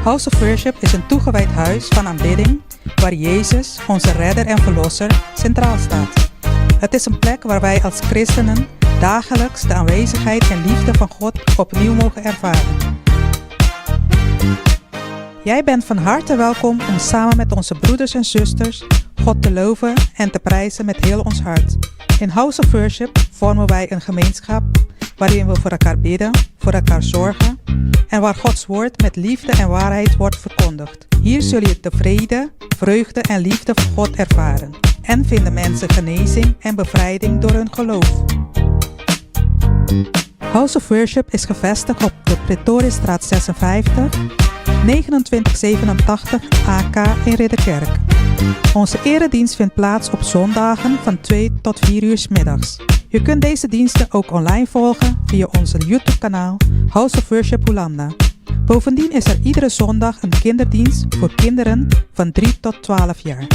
House of Worship is een toegewijd huis van aanbidding waar Jezus, onze redder en verlosser, centraal staat. Het is een plek waar wij als christenen dagelijks de aanwezigheid en liefde van God opnieuw mogen ervaren. Jij bent van harte welkom om samen met onze broeders en zusters God te loven en te prijzen met heel ons hart. In House of Worship vormen wij een gemeenschap waarin we voor elkaar bidden, voor elkaar zorgen en waar Gods woord met liefde en waarheid wordt verkondigd. Hier zul je de vrede, vreugde en liefde van God ervaren en vinden mensen genezing en bevrijding door hun geloof. House of Worship is gevestigd op de Pretoriusstraat 56, 2987 AK in Ridderkerk. Onze eredienst vindt plaats op zondagen van 2 tot 4 uur 's middags. Je kunt deze diensten ook online volgen via onze YouTube-kanaal House of Worship Hulanda. Bovendien is er iedere zondag een kinderdienst voor kinderen van 3 tot 12 jaar.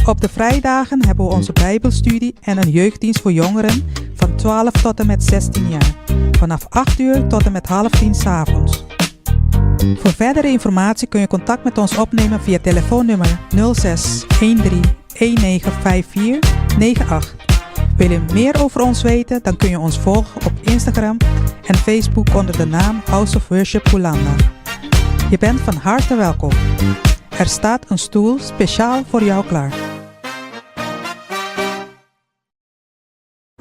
Op de vrijdagen hebben we onze Bijbelstudie en een jeugddienst voor jongeren van 12 tot en met 16 jaar. Vanaf 8 uur tot en met half 10 's avonds. Voor verdere informatie kun je contact met ons opnemen via telefoonnummer 06 13 1954 98. Wil je meer over ons weten, dan kun je ons volgen op Instagram en Facebook onder de naam House of Worship Hulanda. Je bent van harte welkom. Er staat een stoel speciaal voor jou klaar.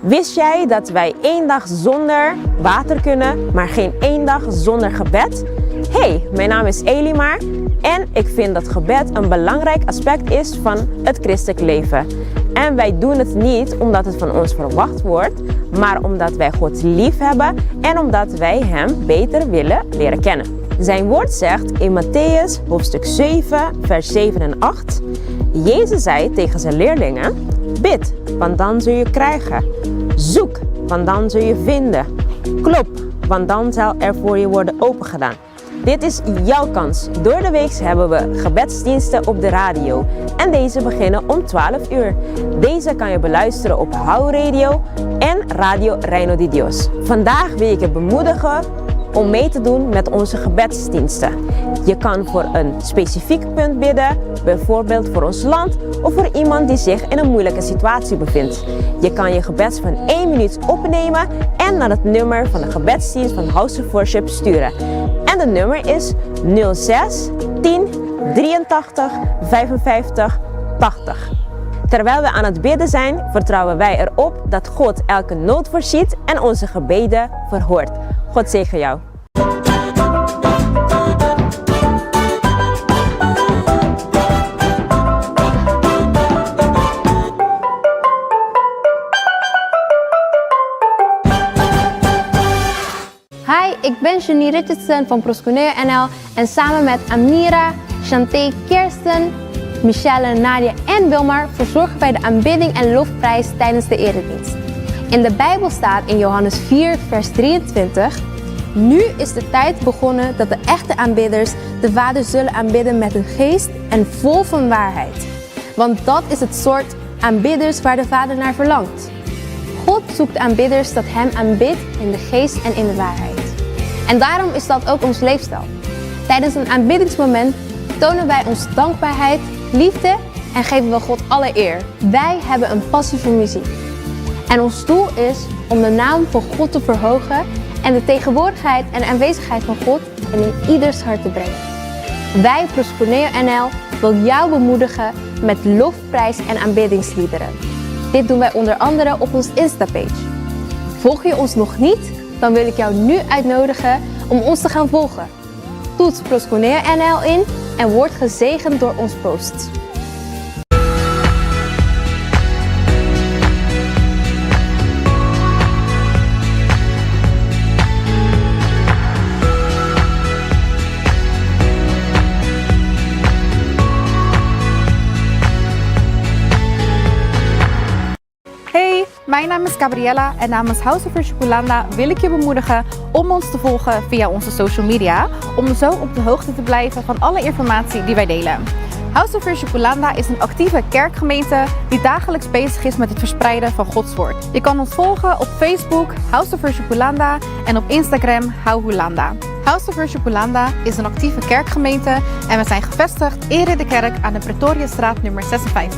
Wist jij dat wij één dag zonder water kunnen, maar geen één dag zonder gebed? Hey, mijn naam is Elimar en ik vind dat gebed een belangrijk aspect is van het christelijk leven. En wij doen het niet omdat het van ons verwacht wordt, maar omdat wij God lief hebben en omdat wij Hem beter willen leren kennen. Zijn woord zegt in Mattheüs hoofdstuk 7, vers 7 en 8: Jezus zei tegen zijn leerlingen: Bid, want dan zul je krijgen. Zoek, want dan zul je vinden. Klop, want dan zal er voor je worden opengedaan. Dit is jouw kans. Door de week hebben we gebedsdiensten op de radio. En deze beginnen om 12 uur. Deze kan je beluisteren op Hou Radio en Radio Reino di Dios. Vandaag wil ik je bemoedigen om mee te doen met onze gebedsdiensten. Je kan voor een specifiek punt bidden, bijvoorbeeld voor ons land of voor iemand die zich in een moeilijke situatie bevindt. Je kan je gebed van 1 minuut opnemen en naar het nummer van de gebedsdienst van House of Worship sturen. En het nummer is 06 10 83 55 80. Terwijl we aan het bidden zijn, vertrouwen wij erop dat God elke nood voorziet en onze gebeden verhoort. God zegen jou. Hi, ik ben Janine Richardson van Prosconeo NL en samen met Amira, Chanté, Kirsten, Michelle, Nadia en Wilmar verzorgen wij de aanbidding en lofprijs tijdens de eredienst. In de Bijbel staat in Johannes 4, vers 23: Nu is de tijd begonnen dat de echte aanbidders de Vader zullen aanbidden met een geest en vol van waarheid. Want dat is het soort aanbidders waar de Vader naar verlangt. God zoekt aanbidders dat Hem aanbidt in de geest en in de waarheid. En daarom is dat ook ons leefstijl. Tijdens een aanbiddingsmoment tonen wij ons dankbaarheid, liefde en geven we God alle eer. Wij hebben een passie voor muziek. En ons doel is om de naam van God te verhogen en de tegenwoordigheid en aanwezigheid van God in ieders hart te brengen. Wij, Prosconeo NL, wil jou bemoedigen met lofprijs en aanbiddingsliederen. Dit doen wij onder andere op ons Insta-page. Volg je ons nog niet? Dan wil ik jou nu uitnodigen om ons te gaan volgen. Toets Prosconeo NL in en word gezegend door ons posts. Hey, mijn naam is Gabriella en namens House of Worship Hulanda wil ik je bemoedigen om ons te volgen via onze social media, om zo op de hoogte te blijven van alle informatie die wij delen. House of Worship Hulanda is een actieve kerkgemeente die dagelijks bezig is met het verspreiden van Gods woord. Je kan ons volgen op Facebook House of Worship Hulanda en op Instagram Hou Hulanda. House of Worship Hulanda is een actieve kerkgemeente en we zijn gevestigd in Ridderkerk aan de Pretoriastraat nummer 56.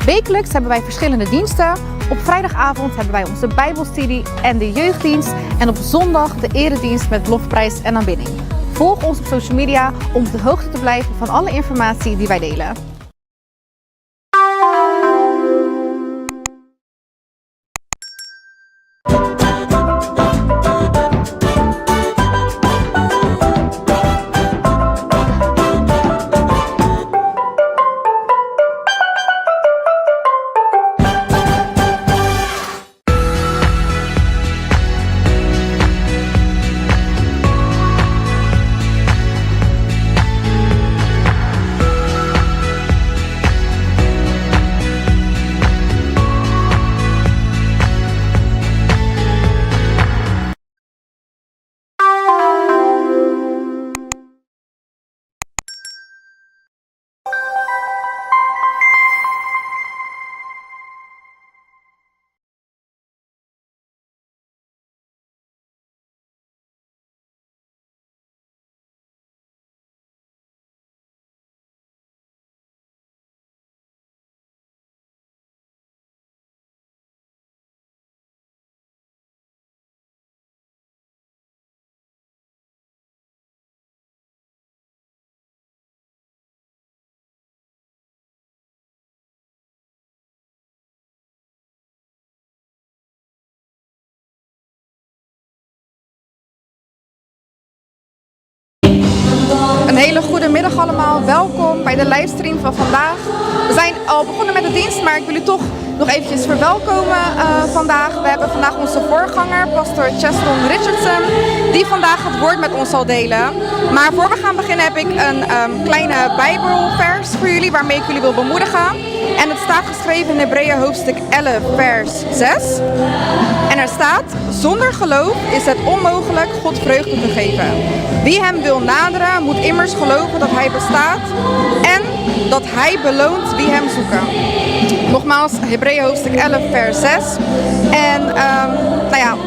Wekelijks hebben wij verschillende diensten. Op vrijdagavond hebben wij onze Bijbelstudie en de jeugddienst. En op zondag de eredienst met lofprijs en aanbidding. Volg ons op social media om op de hoogte te blijven van alle informatie die wij delen. Een hele goede middag allemaal. Welkom bij de livestream van vandaag. We zijn al begonnen met de dienst, maar ik wil u toch nog eventjes verwelkomen vandaag. We hebben vandaag onze voorganger, pastor Cheston Richardson, die vandaag het woord met ons zal delen. Maar voor we gaan beginnen heb ik een kleine bijbelvers voor jullie, waarmee ik jullie wil bemoedigen. En het staat geschreven in Hebreeën hoofdstuk 11, vers 6. En er staat, zonder geloof is het onmogelijk God vreugde te geven. Wie hem wil naderen, moet immers geloven dat hij bestaat en dat hij beloont wie hem zoeken. Nogmaals, Hebreeën hoofdstuk 11, vers 6. En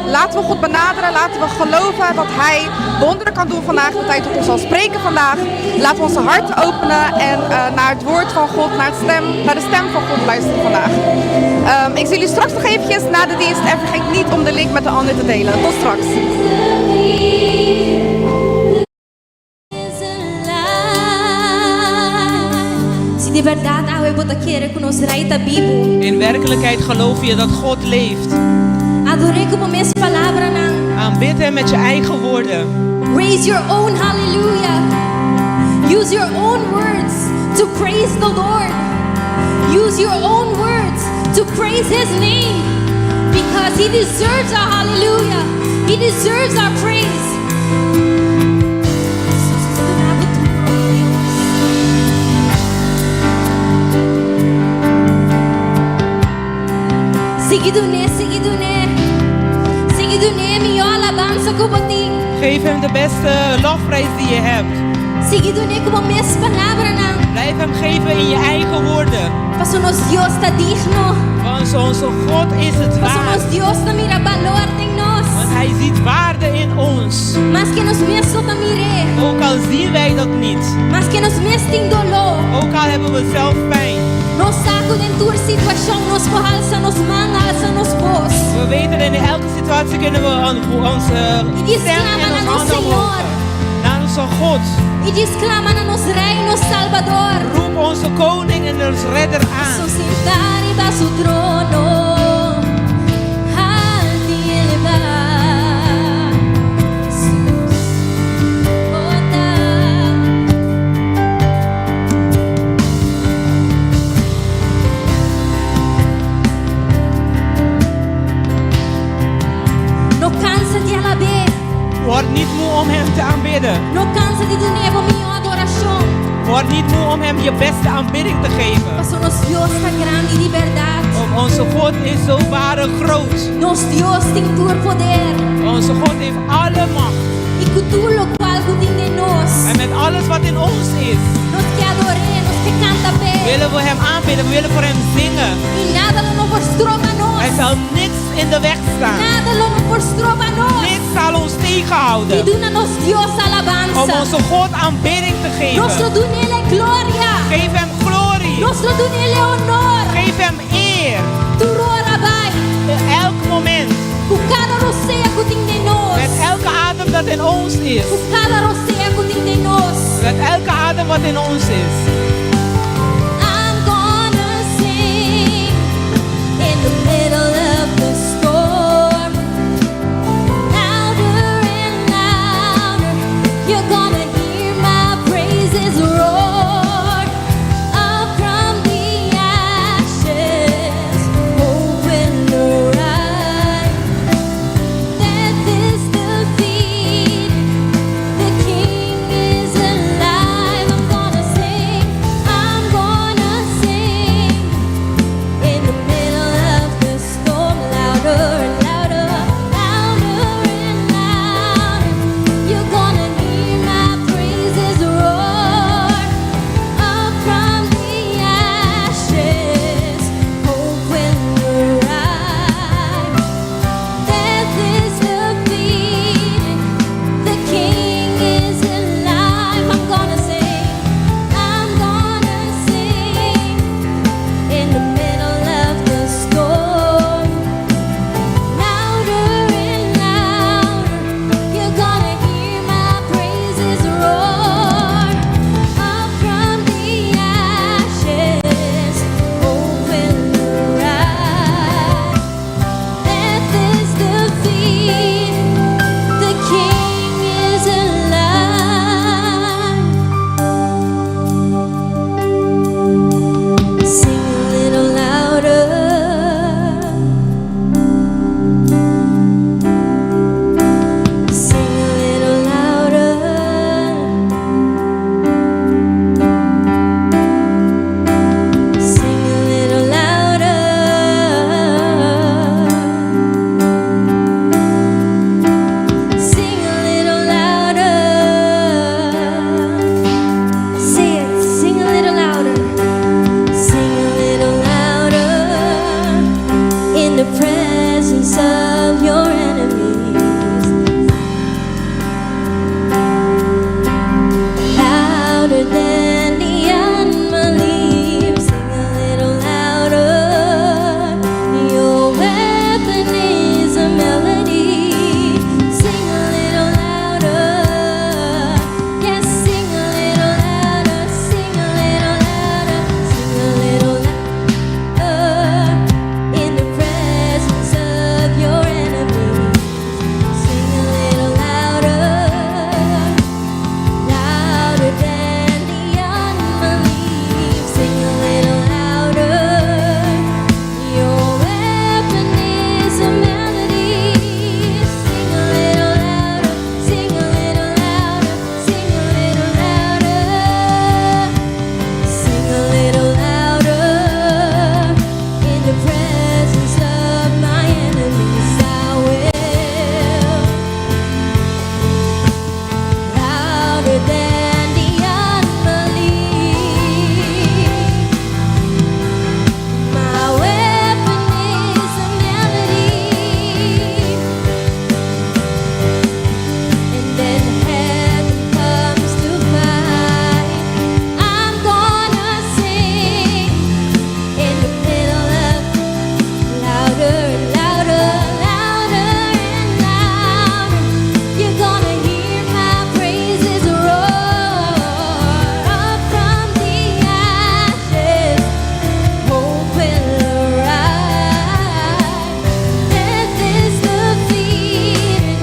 laten we God benaderen, laten we geloven dat hij wonderen kan doen vandaag, dat hij tot ons zal spreken vandaag. Laten we onze harten openen en naar het woord van God, naar de stem van God luisteren vandaag. Ik zie jullie straks nog eventjes na de dienst en vergeet niet om de link met de ander te delen. Tot straks. Si di berdad awe bo ta kere cu nos Rey ta bibo. In werkelijkheid geloof je dat God leeft. Ador'é cu bo mes palabranan. Aanbid hem met je eigen woorden. Raise your own hallelujah. Use your own words to praise the Lord. Use your own words to praise His name. Because He deserves our hallelujah. He deserves our praise. Sigui dun'é, sigui dun'é. Sigui dun'é mihó alabansa ku bo tin. Geef hem de beste lofprijs die je hebt. Sigui dun'é ku bo mes palabranan. Blijf hem geven in je eigen woorden. Paso nos Dios ta digno. Want onze God is het Paso waard. nos Dios ta mira balor den nos. Want hij ziet waarde in ons. Maske nos mes no ta mir'é. Ook al zien wij dat niet. Maske nos mes tin doló. Ook al hebben we zelf pijn. Nos sa ku den tur situashon nos por halsa nos man, halsa nos bos. We weten in elke situatie kunnen we onze Y dice, stem en clama ons na nos handen Señor. omhoog. Naar onze God. I djis sklama na nos Rei, nos Salbador. Roep onze koning en ons redder aan. Su sintá riba su trono. Haltu i elevá. Jesus, bo ta. No kansa di alab'é. Word niet moe om hem te aanbidden. No kansa di dun'é bo mihó adorashon. Word niet moe om hem je beste aanbidding te geven. Paso nos Dios ta grandi di bèrdat. Want onze God is zo ware groot. Nos Dios tin tur poder. Onze God heeft alle macht. I ku tur lokual ku tin den nos. En met alles wat in ons is. Nos ke ador'é, nos ke kanta p'é. Willen we hem aanbidden, we willen voor hem zingen. I nada lo no por stroba nos. Hij zal niks in de weg staan. Nada lo no por stroba nos. Niks zal ons ons I tegenhouden duna nos Dios om alabansa. onze God aanbidding te Nos lo geven. dun'é gloria. Geef hem glorie. Nos lo dun'é honor. Geef hem eer. Tur ora bai. Op elk moment. Ku kada rosea ku tin den nos. Met elke adem dat in ons is. Ku kada rosea ku tin den nos. Met elke adem wat in ons is. I'm gonna sing in the middle of the storm. Louder and louder, you're gonna hear my praises roar. Up from the ashes, hope will arise. Death is defeated. The King is alive. I'm gonna sing. I'm gonna sing in the middle of the storm, louder and louder, louder and louder. You're gonna hear my praises roar. Up from the ashes, hope will arise. Death is defeated. The King is alive. I'm gonna sing. I'm gonna sing in the middle of the storm. Louder and louder, you're gonna hear my praises roar. Up from the ashes, hope will arise. Death is defeated. The King is alive. Sing a little louder. Sing a little louder. Sing a little louder. Sing a little louder. Say it, sing a little louder. Sing a little louder in the presence of your enemies. Louder than the unbelief. Sing a little louder. Your weapon is a melody. Sing a little louder. Yes, sing a little louder. Sing a little louder. Sing a little louder. In the presence of your enemies. Sing a little louder. Louder than the unbelief. Sing a little louder. Your weapon is a melody. Sing a little louder. Sing a little louder. Sing a little louder. Sing a little louder. In the presence of my enemies, I will. Louder than the unbelief. My weapon is a melody. And then heaven comes to fight. I'm gonna sing in the middle of louder and louder, louder and louder. You're gonna hear my praises roar up from the ashes. Hope will arise. Death is defeated.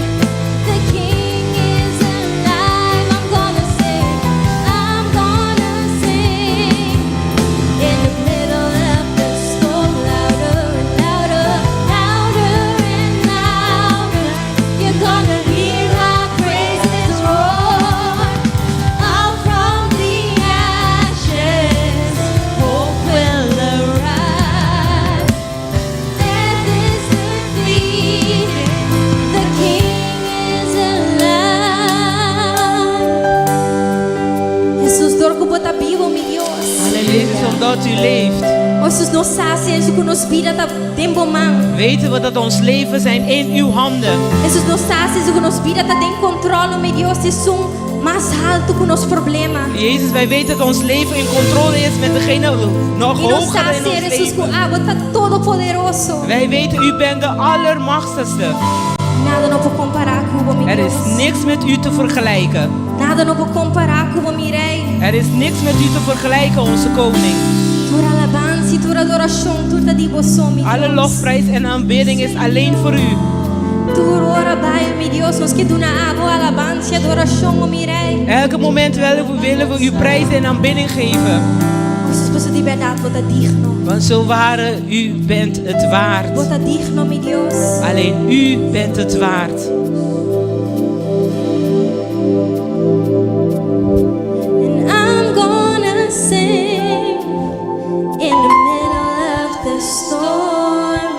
The King is alive. I'm gonna sing. I'm gonna sing in the middle of the storm, louder and louder, louder and louder. You're gonna hear my praises roar up from the ashes. Hope will arise. Death is defeated. The King is alive. Jesus, dor ku bo ta bibu, mi Dios. Jezus, omdat u leeft. Oh, Jesus, nos sa ku nos bida ta den bo man. Weten we dat ons leven zijn in uw handen. Hesus nos sa si ku nos bida ta den kontrol, mi Dios, esun mas haltu ku nos problema. Jezus, wij weten dat ons leven in controle is met degene nog I nos hoger sa in ons Hesus ku leven. abo ta todopoderoso. Wij weten, u bent de allermachtigste. Nada no por kompará ku bo, mi Er Dios. is niks met u te vergelijken. Nada no por kompará ku bo, mi Rei. Er is niks met u te vergelijken, onze koning. Tur alabansa i tur adorashon, tur ta di bo so, mi Alle Dios. lofprijs en aanbidding is alleen voor u. Tur ora bai, mi Dios, nos ke duna abo alabansa i adorashon, o mi Rei. Elke moment willen we, willen we u prijs en aanbidding geven. Hesus, paso di bèrdat, bo ta digno. Want zo ware, u bent het waard. Bo ta digno, mi Dios. Alleen u bent het waard. And I'm gonna sing in the middle of the storm.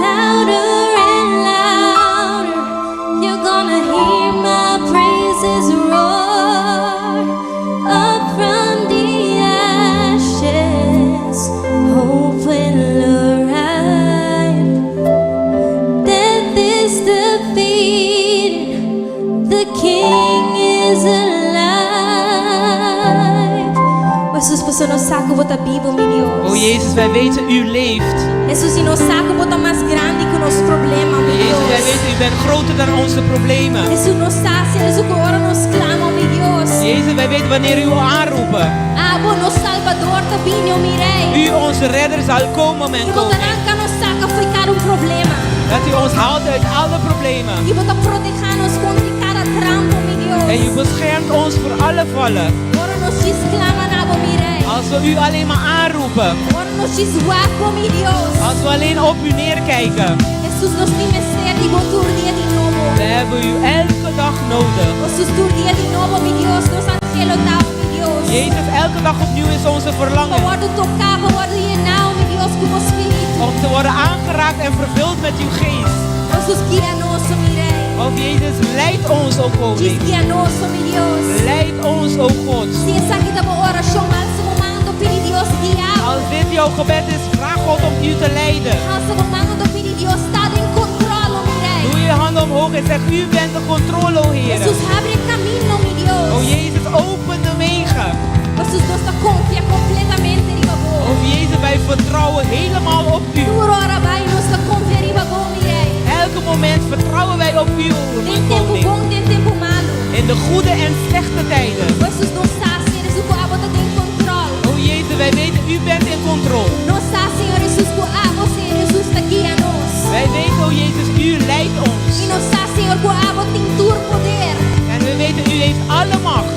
Louder and louder, you're gonna hear my praises roar. Up from the ashes, hope will arrive. Death is defeated. The King is alive. Hesus, paso nos sa ku bo ta bibu, mi Dios. O Jezus, wij weten u leeft. Hesus, i nos sa ku bo ta mas grandi ku nos problema, mi Jezus, wij Dios. weten u bent groter dan onze problemen. Hesus, nos sa, Hesus, ku ora nos klama, mi Dios. Jezus, wij weten wanneer u aanroepen. Abo, nos Salbador, ta bini, mi Rei. U, onze redder, zal komen, mijn I bo ta koning. ranka nos saka fo'i kada un problema. Dat u ons haalt uit alle problemen. I bo ta protehá nos kontra kada trampa, mi Dios. En u beschermt ons voor alle vallen. Ora nos klama na bo, mi Rei. Als we u alleen maar aanroepen. Ora nos wak bo, mi Dios. Als we alleen op u neerkijken. Hesus, nos tin mester di bo tur dia di nobo. We hebben u elke dag nodig. Hesus, tur dia di nobo, mi Dios. Nos anhelo ta, mi Dios. Jezus, elke dag opnieuw is onze Pa verlangen. wòrdu toká, pa wòrdu yená, mi Dios, ku bo Spiritu. Om te worden aangeraakt en vervuld met uw geest. Hesus, guia nos, mi Rei. O Jezus, leid ons, o Dios, koning. guia nos, mi Dios. Leid ons, o God. Si esaki ta bo orashon, alsa bo man i pidi Dios guia. Als dit jouw gebed is, vraag God om u te leiden. Alsa bo man i pidi Dios ta den kontrol, mi Rei. Doe je handen omhoog en zeg, u bent de controle, o Heer. Hesus, habri kaminda, mi Dios. O Jezus, open de wegen. Hesus, nos ta konfia kompletamente riba bo. O Jezus, wij vertrouwen helemaal op u. Tur ora bai, nos ta konfia riba bo, mi Rei. Elke moment vertrouwen wij op u, o Den mijn tempu koning. bon, den tempu malu. In de goede en slechte tijden. Hesus, nos sa, Señor Hesus, ku abo ta den kontrol. O Jezus, wij weten, u bent in controle. Nos sa, Señor Hesus, ku abo, Señor Hesus, ta guia nos. Wij weten, o Jezus, u leidt ons. I nos sa, Señor, ku abo tin tur poder. En we weten, u heeft alle macht.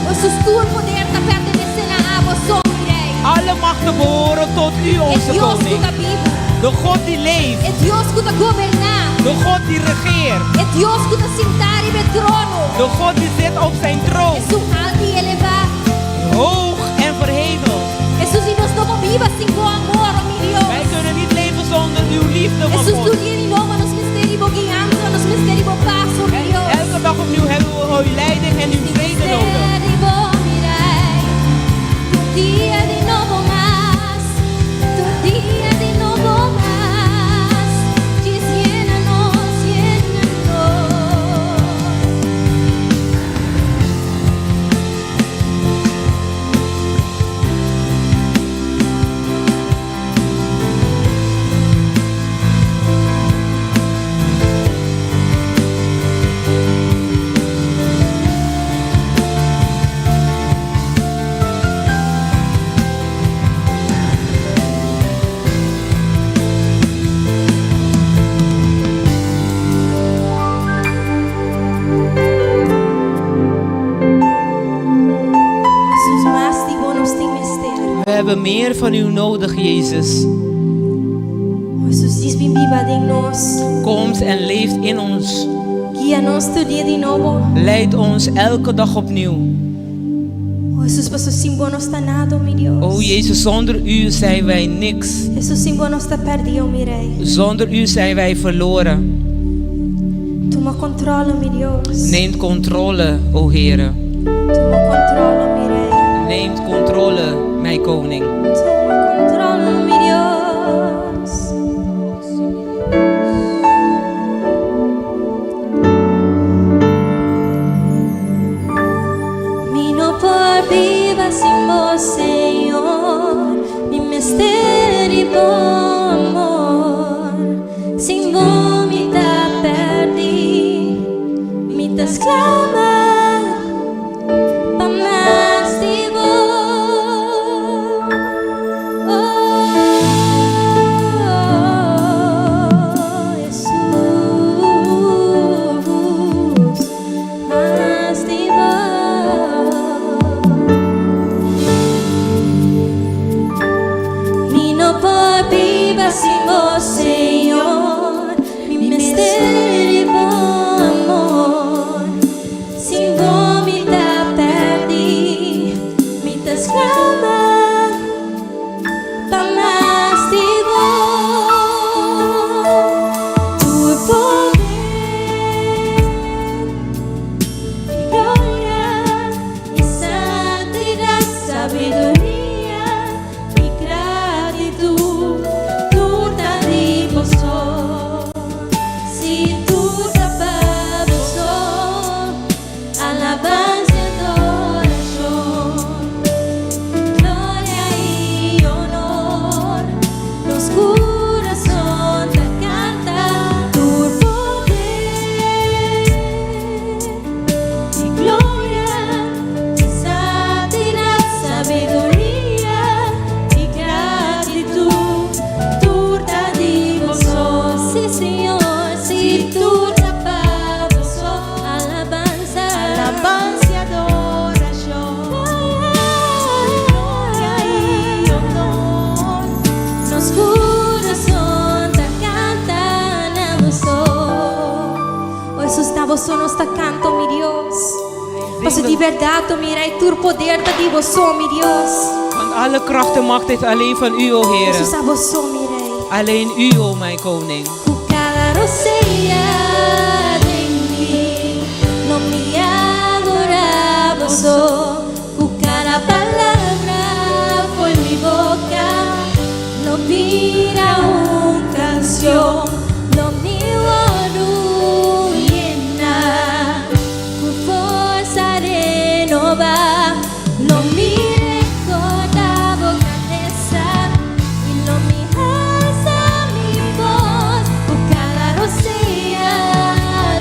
Hesus, tur poder ta pertenesé na abo, so, mi Rei. Alle machten behoren tot u, E onze Dios koning. ku ta bibu. De God die leeft. E Dios ku ta goberná. De God die regeert. E Dios ku ta sintá riba e trono. De God die zit op zijn troon. Esun haltu i elevá. Hoog en verheven. Hesus, i nos no por biba sin bo amor, oh mi Dios. Wij kunnen niet leven zonder uw liefde, mijn Hesus, God. tur dia di nobo, nos mester di bo guiansa, nos mester di bo pas, oh mi En Dios. elke dag opnieuw hebben we uw leiding en uw vrede nodig. Mester di bo, mi Rei. Tur dia di nobo mas, tur dia di nobo mas. Dios yena nos, yena nos. Hesus, mas di bo nos tin mester. We hebben meer van u nodig, Jezus. Hesus, bin biba den nos. Komt en leeft in ons. Guia nos tur dia di nobo. Leid ons elke dag opnieuw. Hesus, paso sin bo nos ta nada, mi Dios. O Jezus, zonder u zijn wij niks. Hesus, sin bo nos ta pèrdí, mi Rei. Zonder u zijn wij verloren. Tuma kontrol, mi Dios. Neem controle, o Heere. Tuma kontrol, mi Rei. Neem controle, mijn koning. Tuma kontrol, mi Dios. sklama pa mas di bo. Oh, Hesus, mas di bo. Mi no por biba sin bo, Señor. Mi mester di bo amor. Sin bo mi ta perdí. Mi ta sklama pa mas di bo. Tur poder i gloria i santidat, sabiduria i gratitut, tur ta di bo so. Si tur ta pa bo so, alabansa i adorashon, gloria i honor, nos kurason ta kanta tur poder i gloria i santidat, sabiduria i gratitut, tur ta di bo so. Si, Señor, si tur ta pa bo so, alabansa, Alabansa i adorashon, gloria i honor. Nos kurason ta kanta na bo so. Oh, Hesus, na bo so nos ta kanta, mi Dios. Paso di berdat, mi Rei, tur poder ta di bo so, mi Dios. Want alle kracht en macht is alleen van u, o Heer. Hesus, ta bo so, mi Rei. Alleen u, o mijn koning. Ku kada rosea den mi, lo mi adorá bo so. Ku kada palabra fo'i mi boka, lo bira un kansion. Lo mi wòrdu yená, ku forsa renobá. Lo mi rekordá bo grandesa i lo mi alsa mi bos. Ku kada rosea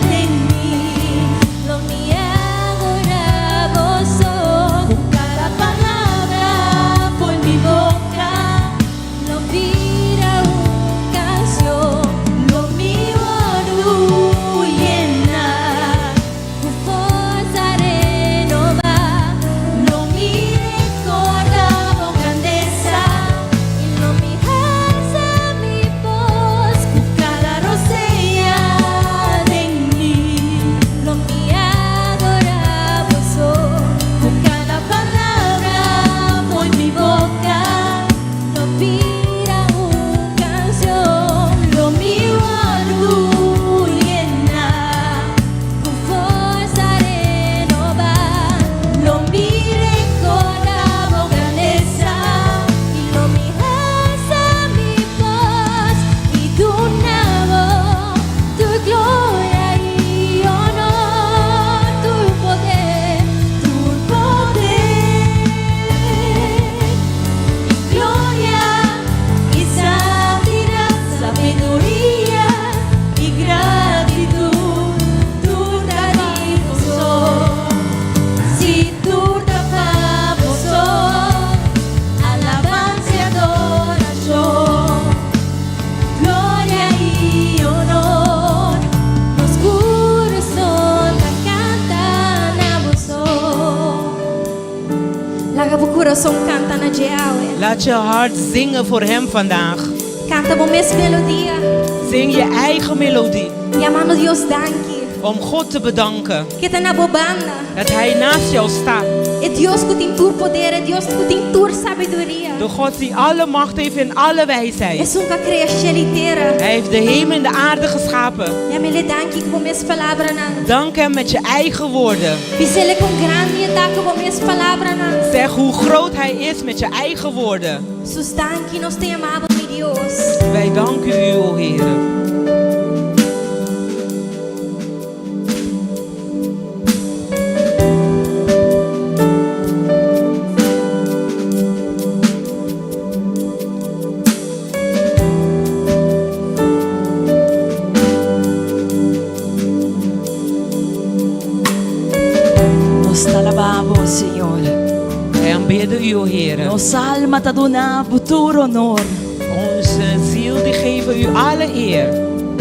den mi, lo mi adorá bo so. Ku kada palabra fo'i mi boka, lo bira un kansion. Lo mi wòrdu yená, ku forsa renobá. Lo mi rekordá bo grandesa i lo mi alsa mi bos. Ku kada rosea den mi, lo mi adorá bo so. Ku kada palabra fo'i mi boka, lo bira un kansion. Lo mi wòrdu yená, ku forsa renobá. Lo mi rekordá bo grandesa i lo mi alsa mi bos i duna bo tur gloria i honor, tur poder, tur poder i gloria i santidat, sabiduria i gratitut, tur ta di bo so. Si tur ta pa bo so, alabansa i adorashon, gloria i honor, nos kurason ta kanta na bo so. Laga bo kurason kanta na dje awe. Laat je hart zingen voor hem vandaag. Kanta bo mes melodia. Zing je eigen melodie. Yamando Dios danki. Om God te bedanken Ku e ta na bo banda. dat Hij naast jou staat. E Dios ku tin tur poder, e Dios ku tin tur sabiduria. De God die alle macht heeft en alle wijsheid. Esun ku a krea shelu i tera. Hij heeft de hemel en de aarde geschapen. Yam'é danki ku bo mes palabranan. Dank hem met je eigen woorden. Bis'é kon grandi e ta ku bo mes palabranan. Zeg hoe groot hij is met je eigen woorden. Hesus danki nos ta yama bo, mi Dios. Wij danken u, o Heer. adorá Bo, Señor. Wij aanbidden u, o Heer. Nos alma ta duna Bo tur honor. Onze ziel die geven u alle eer.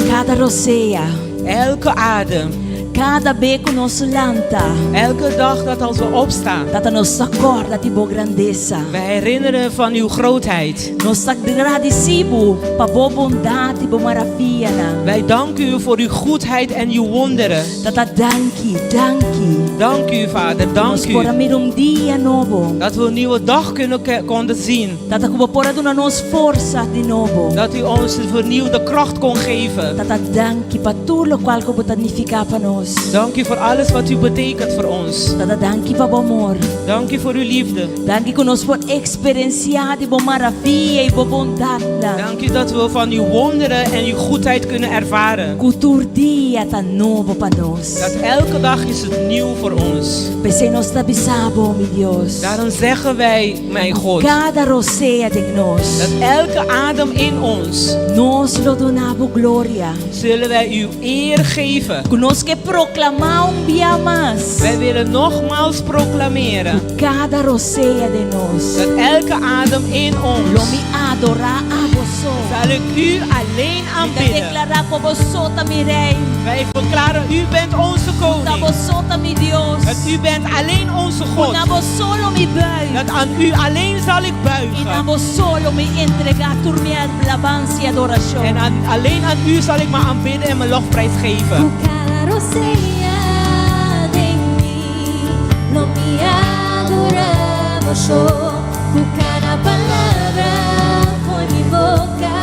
Kada rosea. Elke adem. Kada be ku nos lanta. Elke dag dat als we opstaan. Tata nos ta kòrda di Bo grandesa. Wij herinneren van uw grootheid. Nos ta gradisí Bo pa Bo bondat i Bo maravianan. Wij danken u voor uw goedheid en uw wonderen. Tata danki, danki. Dank u, Vader, dank Nos por a u. mira un dia nobo. Dat we een nieuwe dag kunnen, konden zien. Tata ku Bo por a duna nos forsa di nobo. Dat u ons een vernieuwde kracht kon geven. Tata danki pa tur lokual ku Bo ta nifiká pa nos. Dank u voor alles wat u betekent voor ons. Tata danki pa Bo amor. Dank u voor uw liefde. Danki ku nos por eksperensiá di Bo maravia i Bo bondatnan. Dank u dat we van uw wonderen en uw goedheid kunnen ervaren. Ku tur dia ta nobo pa nos. Dat elke dag is het nieuw voor ons. P'esei nos ta bisa Bo, mi Dios. Daarom zeggen wij, mijn God. Kada rosea den nos. Dat elke adem in ons. Nos lo duna Bo gloria. Zullen wij u eer geven. Ku nos ke proklamá un bia mas. Wij willen nogmaals proklameren. Ku kada rosea den nos. Dat elke adem in ons. Lo mi adorá abo so. Zal ik u alleen aanbidden. Mi ta deklará ku bo so ta mi Rei. Wij verklaren, u bent onze koning. Ta bo so ta mi Dios. Dat u bent alleen onze God. Ku na bo so lo mi buig. Dat aan u alleen zal ik buigen. I na bo so lo mi entregá tur mi alabansa i adorashon. En aan, alleen aan u zal ik me aanbidden en mijn lofprijs geven. Ku kada rosea den mi, lo mi adorá bo so. Ku kada palabra for mi boka,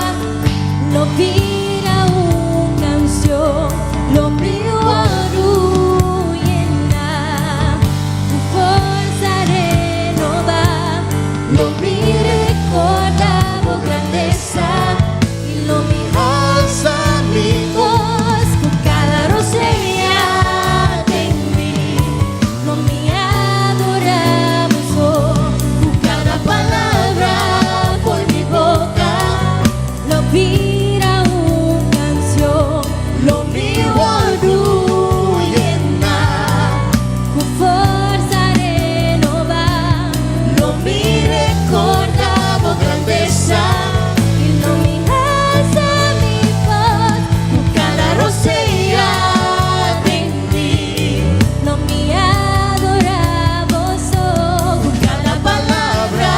lo bira un kanshon. Lo mi wòrdu yená, ku forsa renobá. Lo mi rekordá bo grandesa i lo mi alsa mi bos ku kada rosea den mi. Lo mi adorá bo so ku kada palabra for mi boka. Lo bira un kanshon. Lo mi wòrdu yená ku forsa renobá. Lo mi rekordá bo grandesa i lo mi alsa mi bos ku kada rosea den mi. Lo mi adorá bo so ku kada palabra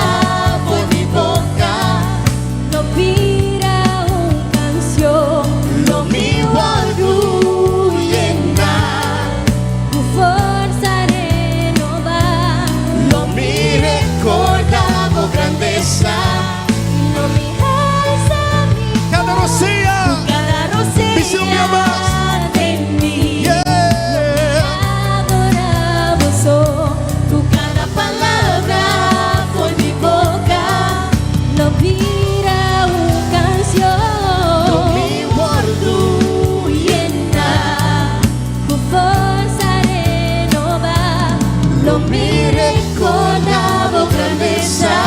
for mi boka. Lo bira un kanshon. Lo mi wòrdu yená ku forsa renobá. Lo mi rekordá bo grandesa i lo mi alsa mi Kada rosea. Kada rosea Bisa un bia mas. den mi. Yeah. Adorá bo so ku kada palabra for mi boka. Lo bira un kanshon. Lo mi wòrdu yená ku forsa renobá. Lo mi rekordá bo grandesa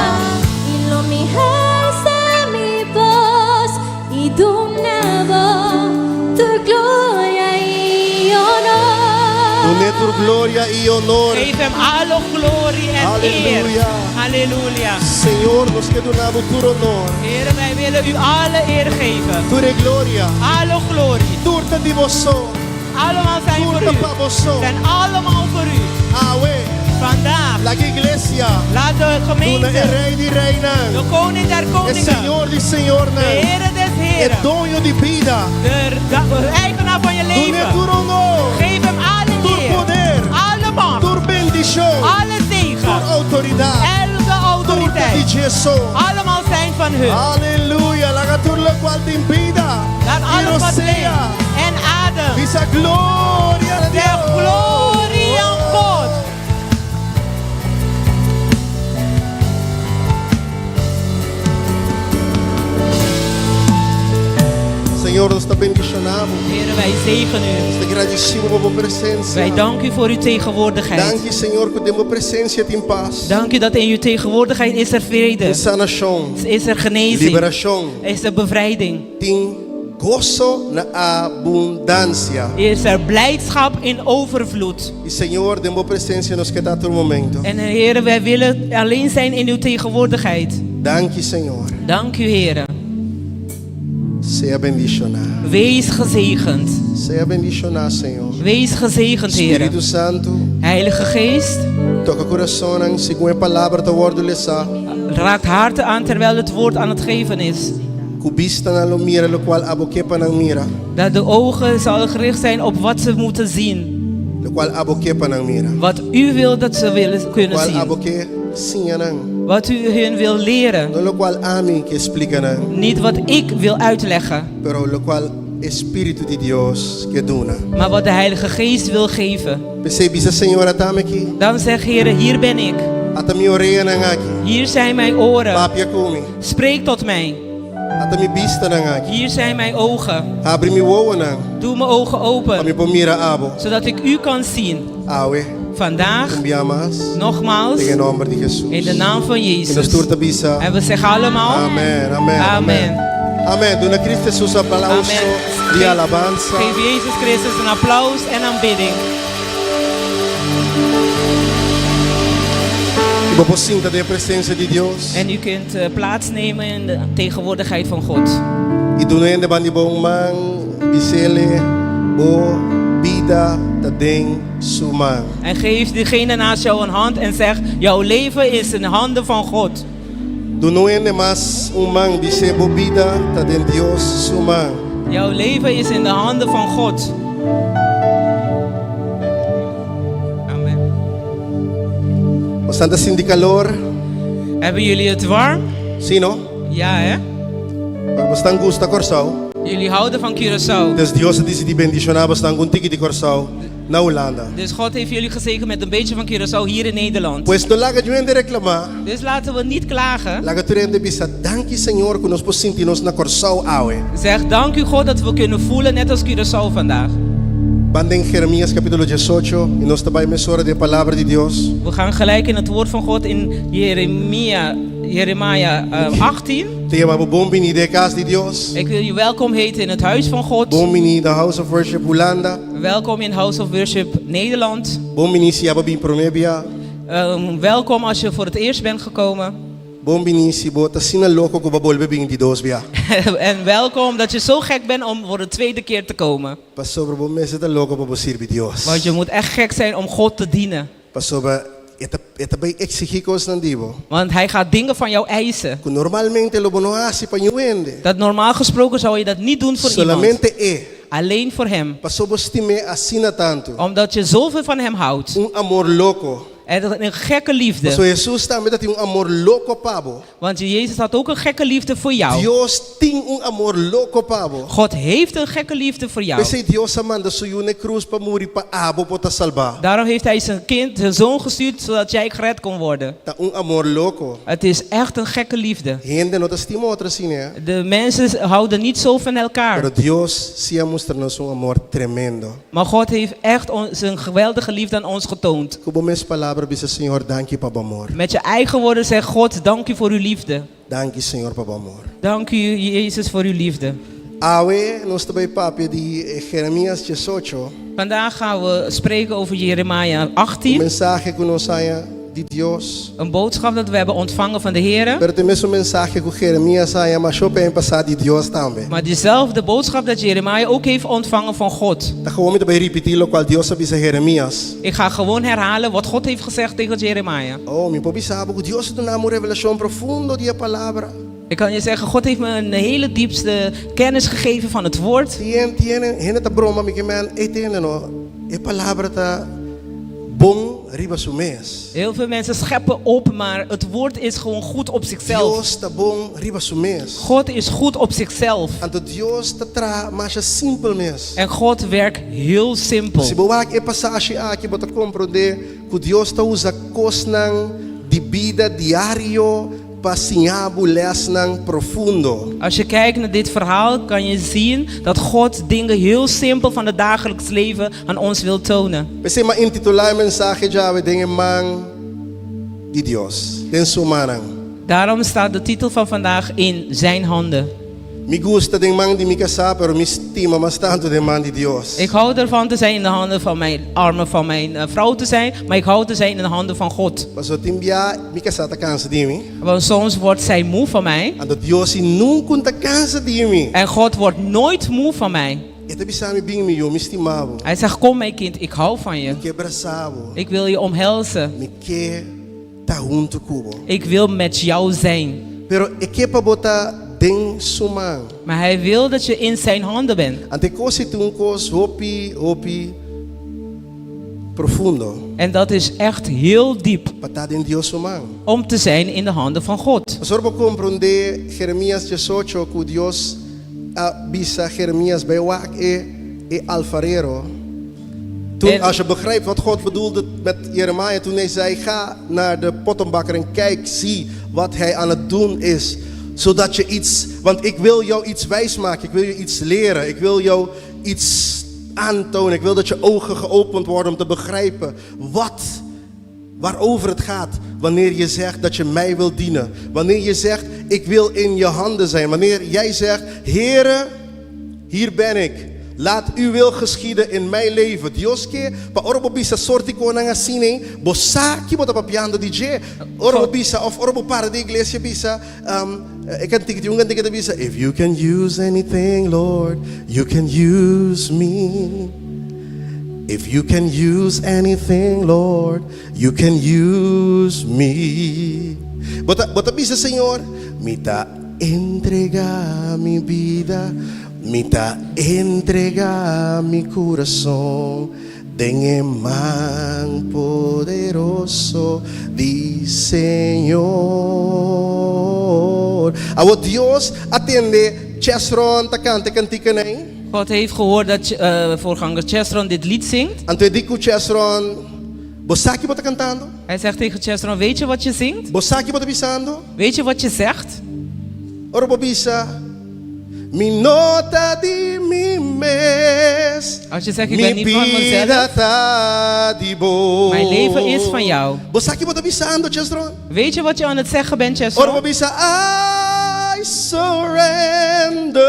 i lo mi alsa mi bos i duna bo tur gloria i honor. Dun'é tur gloria i honor. Geef hem alle glorie en eer. Halleluja. Halleluja. Señor, nos ke duna bo tur honor. Heer, wij willen u alle eer geven. Tur e gloria. Alle glorie. Tur ta di bo so. Allemaal zijn voor Tur ta u. pa bo so. Zijn allemaal voor u. Awe. Vandaag. Laga iglesia. Laat de Duna e gemeente. Rei di Reinan. De koning der E koningen. Señor di Señornan. De Heere des E heren. doño di bida. De, de eigenaar van je Dun'é leven. tur honor. Geef hem alle Tur eer. poder. Alle macht. Tur bendishon. Alle zegen. Tur outoridat. Elke Tur ta di autoriteit. dje so. Allemaal zijn van hun. Aleluya. Laga tur lokual tin bida. Laat I alles wat rosea. leeft en adem. Bisa gloria na De Dios. glorie aan God. Señor, nos ta bendishoná bo. Heer, wij zegenen u. Nos ta gradisí bo pa bo presensia. Wij danken u voor uw tegenwoordigheid. Danki, Señor, ku den bo presensia tin pas. Dank u dat in uw tegenwoordigheid is er vrede. Tin sanashon. Is er genezing. Liberashon. Is er bevrijding. Tin Goso na abundansia. Is er blijdschap in overvloed. I Señor, den bo presensia nos ke ta tur momento. En Heere, wij willen alleen zijn in uw tegenwoordigheid. Danki, Señor. Dank u, Heere. Sea bendishoná. Wees gezegend. Sea bendishoná, Señor. Wees gezegend, Heere. Spiritu Santu. Heilige Geest. Toka kurasonnan segun e palabra ta wòrdu lesá. Raakt harten aan terwijl het woord aan het geven is. Ku bistanan lo mira lokual abo ke pa nan mira. Dat de ogen zal gericht zijn op wat ze moeten zien. Lokual abo ke pa nan mira. Wat u wil dat ze willen kunnen Lokual abo zien. ke siña nan. Wat u hun wil leren. No lokual ami ke splika nan. Niet wat ik wil uitleggen. Pero lokual e Spiritu di Dios ke duna. Maar wat de Heilige Geest wil geven. P'esei bisa, Señor, ata mi aki. Dan zeg, Heere, hier ben ik. Ata mi oreanan aki. Hier zijn mijn oren. Papia ku mi. Spreek tot mij. Ata mi bistanan aki. Hier zijn mijn ogen. Habri mi wowonan. Doe mijn ogen Pa open. mi por mira abo. Zodat ik u kan zien. Awe. Vandaag, Un bia mas. nogmaals, Den e nòmber di Hesus. in de naam van I nos Jezus. tur ta bisa. En we zeggen allemaal. Amen, amen, Amen. amen. Duna Cristo Hesus aplauso Amen. di alabansa. Geef Jezus Christus een applaus en aanbidding. I bo por sinta den e presensia di Dios. En u kunt eh, plaatsnemen in de tegenwoordigheid van God. I duna hende band'i bo un man, bis'ele, Bo bida ta den su man. En geef diegene naast jou een hand en zeg, jouw leven is in handen van God. Duna un hende mas un man, bis'é, Bo bida ta den Dios su man. Jouw leven is in de handen van God. Amen. Bo ta sinti kalor? Hebben jullie het warm? Sí, no? Ja, hè? Pero bo gusta Kòrsou. Jullie houden van Curaçao. Dus Dios a disidí bendishoná bo ku un tiki di Kòrsou na Hulanda. Dus God heeft jullie gezegend met een beetje van Curaçao hier in Nederland. Pues no laga niun hende reklamá. Dus laten we niet klagen. Laga tur hende bisa danki Señor ku nos por sinti nos na Kòrsou awe. Zeg dank u God dat we kunnen voelen net als Curaçao vandaag. Ban den Jeremias kapítulo diesocho i nos ta bai mesora den Palabra di Dios. We gaan gelijk in het woord van God in Jeremia, Jeremia 18. Ta yama bo bon bini den kas di Dios. Ik wil je welkom heten in het huis van God. Bon bini den House of Worship Hulanda. Welkom in House of Worship Nederland. Bon bini si abo bin promé bia. Welkom als je voor het eerst bent gekomen. Bon bini si bo ta asina loko ku bo a bolbe bin di dos bia. En welkom dat je zo gek bent om voor de tweede keer te komen. Pasobra bo mester ta loko pa bo sirbi Dios. Want je moet echt gek zijn om God te dienen. Pasobra e ta e ta bai eksigí kosnan di bo. Want hij gaat dingen van jou eisen. Ku normalmente lo bo no hasi pa niun hende. Dat normaal gesproken zou je dat niet doen voor iemand. Solamente e. Alleen voor hem. Pasobra bo stim'é asina tantu. Omdat je zoveel van hem houdt. Un amor loko. En dat een gekke liefde. Pasobra Hesus tambe tabatin un amor loko pa bo. Want Jezus had ook een gekke liefde voor jou. Dios tin un amor loko pa bo. God heeft een gekke liefde voor jou. P'esei Dios a manda su yu na e krus pa muri pa abo por ta salbá. Daarom heeft hij zijn kind, zijn zoon gestuurd, zodat jij gered kon worden. Ta un amor loko. Het is echt een gekke liefde. Hende no ta stima otro asina, eh? De mensen houden niet zo van elkaar. Pero Dios sí a mustra nos un amor tremendo. Maar God heeft echt zijn geweldige liefde aan ons getoond. Ku bo mes palabra bisa Señor danki pa bo amor. Met je eigen woorden zeg God, dank u voor uw liefde. Danki Señor pa bo amor. Dank u Jezus voor uw liefde. Awe nos ta bai papia di Jeremias diesocho. Vandaag gaan we spreken over Jeremia 18. Un mensahe ku nos a haña di Dios. Een boodschap dat we hebben ontvangen van de Heer. Pero ta e mesun mensahe ku Jeremias a haña masha hopi aña pasá di Dios tambe. Maar diezelfde boodschap dat Jeremia ook heeft ontvangen van God. Ta gewoon mi ta bai ripití lokual Dios a bisa Jeremias. Ik ga gewoon herhalen wat God heeft gezegd tegen Jeremia. Oh, mi por bisa bo ku Dios a duna mi un revelashon profundo di e Palabra. Ik kan je zeggen, God heeft me een hele diepste kennis gegeven van het woord. Tin tin hende ta broma mi ke men e tende no e palabra ta bon riba su mes. Heel veel mensen scheppen op, maar het woord is gewoon goed op zichzelf. Dios ta bon riba su mes. God is goed op zichzelf. Anto Dios ta traha masha simpel mes. En God werkt heel simpel. Si bo wak e pasashi aki bo ta komprondé ku Dios ta usa kosnan di bida diario pa siña bo lèsnan profundo. Als je kijkt naar dit verhaal kan je zien dat God dingen heel simpel van het dagelijks leven aan ons wil tonen. P'esei m'a intitulá e mensahe djawe Den e Man di Dios, Den Su Mannan. Daarom staat de titel van vandaag In Zijn Handen. Mi gusta den man di mi kasá, pero mi stima mas tantu den man di Dios. Ik hou ervan te zijn in de handen van mijn armen van mijn eh, vrouw te zijn, maar ik hou te zijn in de handen van God. Paso tin bia mi kasá ta kansa di mi. Want soms wordt zij moe van mij Anto Dios si nunka no ta kansa di mi. en God wordt nooit moe van mij. E ta bisa mi bin mi yu, mi stima bo. Hij zegt, kom mijn kind, ik hou van je. Mi ke brasa bo. Ik wil je omhelzen. Mi ke ta huntu ku bo. Ik wil met jou zijn. Pero e ke pa bo ta den su man. Maar hij wil dat je in zijn handen bent. Anto e kos ei ta un kos hopi, hopi profundo. En dat is echt heel diep Pa ta den Dios su man. om te zijn in de handen van God. Pasobra bo komprondé Jeremias 18 ku Dios a bisa Jeremias bai wak e e alfarero. Toen, En- als je begrijpt wat God bedoelde met Jeremia toen hij zei, ga naar de pottenbakker en kijk, zie wat hij aan het doen is. Zodat je iets, want ik wil jou iets wijsmaken, ik wil je iets leren, ik wil jou iets aantonen. Ik wil dat je ogen geopend worden om te begrijpen wat waarover het gaat wanneer je zegt dat je mij wilt dienen. Wanneer je zegt, ik wil in je handen zijn. Wanneer jij zegt, Heere, hier ben ik. Laat uw wil geschieden in mijn leven. Dios ke pa ora bo bisa sorto di kosnan asina, ei, bo sa ki bo ta papiando di dje. Ora bo bisa of ora bo para den iglesia bisa, um, e kantika tin un kantika ta bisa, If you can use anything, Lord, you can use me. If you can use anything, Lord, you can use me. Bo ta, bo ta bisa, Señor, mi ta entregá mi bida, mi ta entregá mi kurason den e man poderoso di Señor. Awor Dios a tende Chesron ta kanta e kantikanan ei. God heeft gehoord dat eh, voorganger Chesron dit lied zingt. Anto e di ku Chesron, Bo sa ki bo ta kantando? Hij zegt tegen Chesron, weet je wat je zingt? Bo sa ki bo ta bisando? Weet je wat je zegt? Ora bo bisa, Mi no ta di mi mes. Als je zegt, ik Mi ben niet van bida mezelf. ta di bo. Mijn leven is van jou. Bo sa ki bo ta bisando, Chesron? Weet je wat je aan het zeggen bent, Ora bo Chesron? bisa, I surrender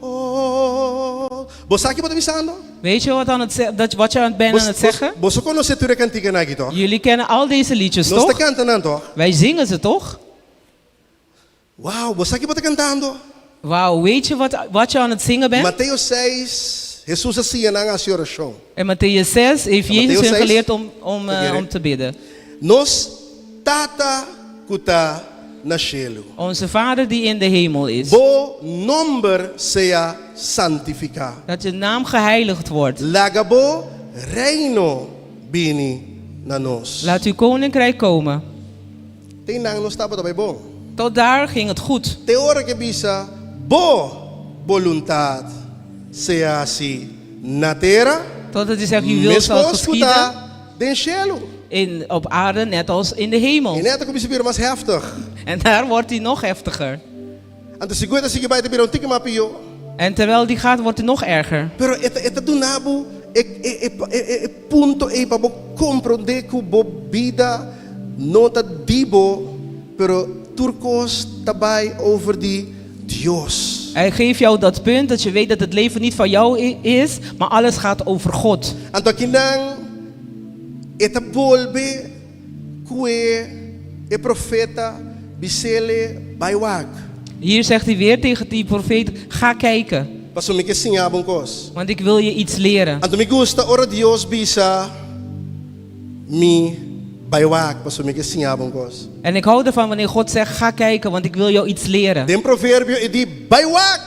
all. Bo sa ki bo ta bisando? Weet je wat, aan het, ze- dat, wat je aan het bent aan het zeggen? Bo konosé tur e kantikanan aki, toch? Jullie kennen al deze liedjes, Nos ta toch? kanta nan, toch? Wij zingen ze, toch? Wow, bo sa ki bo ta kantando? Wauw, weet je wat, wat je aan het zingen bent? Mateo 6, Hesus a siña nan hasi orashon. In Mattheüs 6 heeft Ja, Jezus Mattheüs hun 6. geleerd om, om, eh, Oké, om te bidden. Nos Tata ku ta na shelu. Onze Vader die in de hemel is. Bo nòmber sea santifiká. Dat je naam geheiligd wordt. Laga bo reino bini na nos. Laat uw koninkrijk komen. Te einan nos tabata bai bon. Tot daar ging het goed. Te ora ku e bisa bo boluntat sea hasí na tera. Totdat hij zegt, uw wil zal Meskos ku geschieden ta den shelu. in, op aarde net als in de hemel. I net a kuminsá bira mas heftig. En daar wordt hij nog heftiger. Anto segun e ta sigui bai ta bira un tiki mas pió. En terwijl die gaat, wordt hij nog erger. Pero e ta e ta duna bo e e e e e punto ei pa bo komprondé ku bo bida no ta di bo, pero tur kos ta bai over di Dios. Hij geeft jou dat punt dat je weet dat het leven niet van jou is, maar alles gaat over God. Anto akinan e ta bolbe ku e e profeta bisele bai wak. Hier zegt hij weer tegen die profeet, ga kijken, Pasobra mi ke siña bo un kos. want ik wil je iets leren. Anto mi gusta ora Dios bisa mi bai wak pasobra mi ke siña bo un kos. En ik hou ervan wanneer God zegt, ga kijken, want ik wil jou iets leren. Den proverbio e di bai wak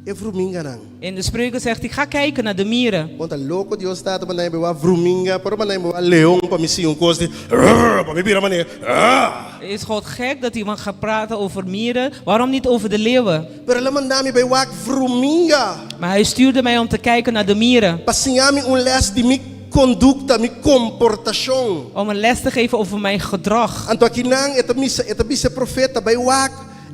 e vruminganan. In de spreuken zegt hij, ga kijken naar de mieren. Bo ta loko Dios tata manda mi bai wak vruminga, por manda mi bai wak leon pa mi siña un kos di rrr, pa mi bira manera ah. Is God gek dat iemand gaat praten over mieren? Waarom niet over de leeuwen? Pero el a manda mi bai wak vruminga. Maar hij stuurde mij om te kijken naar de mieren. Pa siña mi un lès di mi kondukta, mi komportashon. Om een les te geven over mijn gedrag. Anto akinan e ta misa, e ta bisa e profeta bai wak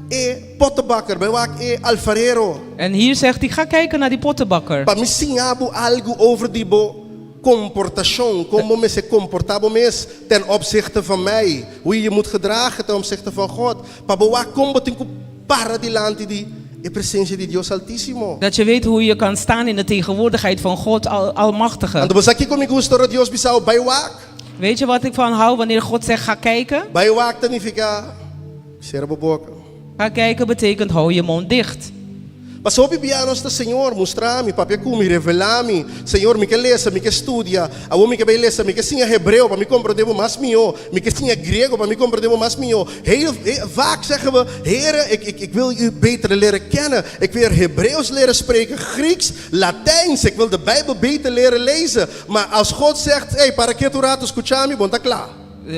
e pottebakker, bai wak e alfarero. En hier zegt hij, ga kijken naar die pottenbakker. Pa mi siña bo algu over di bo komportashon, kon bo mester komportá bo mes ten opzichte van mij, hoe je je moet gedragen ten opzichte van God. Pa bo wak kon bo tin ku para dilanti di. E presensia di Dios Altísimo. Dat je weet hoe je kan staan in de tegenwoordigheid van God Al Almachtige. Anto bo sa kiko mi gusta ora Dios bisa bo bai wak? Weet je wat ik van hou wanneer God zegt ga kijken? Bai wak ta nifiká sera bo boka. Ga kijken betekent hou je mond dicht. Pasobra hopi bia nos ta, Señor, mustra mi, papia ku mi, revelá mi. Señor, mi ke lesa, mi ke studia. Awor mi ke bai lesa, mi ke siña hebreo pa mi komprondé bo mas mihó. Mi ke siña griego pa mi komprondé bo mas mihó. Heel vaak zeggen we, Here, ik, ik, ik wil u beter leren kennen. Ik wil Hebreeuws leren spreken, Grieks, Latijns. Ik wil de Bijbel beter leren lezen. Maar als God zegt, hey, para ketu rato, skucha mi, bo no ta kla.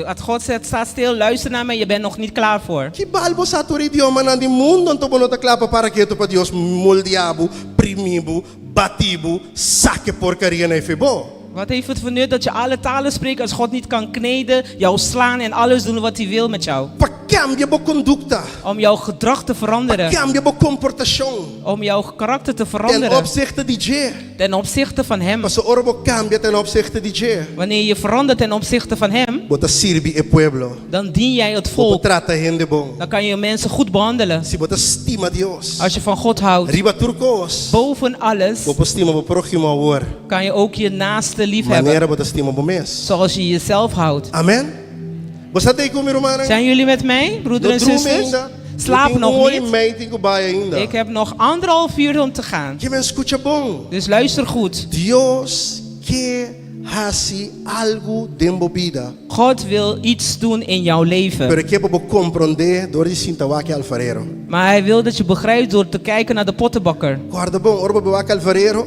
Als God zegt, sta stil, luister naar mij, je bent nog niet klaar voor. Ki bal bo sa tur idiomanan di mundu, anto bo no ta kla pa para ketu pa Dios moldia bo, primi bo, bati bo, saka e porkaria na efe bo? Wat heeft het voor nut dat je alle talen spreekt als God niet kan kneden, jou slaan en alles doen wat hij wil met jou? Pa kambia bo kondukta. Om jouw gedrag te veranderen. Pa kambia bo komportashon. Om jouw karakter te veranderen. Ten opzichte di dje. Ten opzichte van hem. Pasobra ora bo kambia ten opzichte di dje. Wanneer je verandert ten opzichte van hem. Bo ta sirbi e pueblo. Dan dien jij het Bo por volk. trata hende bon. Dan kan je mensen goed behandelen. Si bo ta stima Dios. Als je van God houdt. Riba tur kos. Boven alles. Bo por stima bo próhimo awor. Kan je ook je naaste lief hebben. Manera bo ta stima bo mes. Zoals je jezelf houdt. Amen. Bo sa tei ku mi rumannan? Zijn jullie met mij, broeder No en drumi zusters? ainda. Slaap Mi tin nog un ora i niet. mei tin ku bai ainda. Ik heb nog anderhalf uur om te gaan. Ke men skucha bon. Dus luister goed. Dios ke hasi algu den bo bida. God wil iets doen in jouw leven. Pero e ke pa bo komprondé dor di sinta wak e alfarero. Maar hij wil dat je begrijpt door te kijken naar de pottenbakker. Kòrda bon, ora bo bai wak alfarero,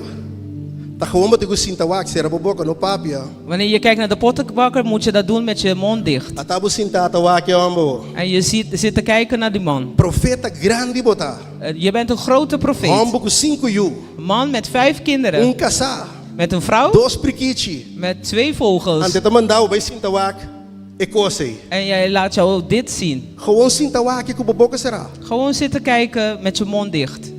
ta gewoon bo tin ku sinta wak, sera bo boka, no papia. Wanneer je kijkt naar de pottenbakker, moet je dat doen met je mond dicht. Ata bo sinta ta wak e hòmber bo. En je ziet, zit te kijken naar die man. Profeta grandi bo ta. Eh, Je bent een grote profeet. Hòmber ku sinku yu. Een man met vijf kinderen. Un kasá. Met een vrouw. Dos prikichi. Met twee vogels. Anto e ta manda bo bai sinta wak e kos ei. En jij laat jou dit zien. Gewoon sinta wak ku bo boka será. Gewoon zitten kijken met je mond dicht.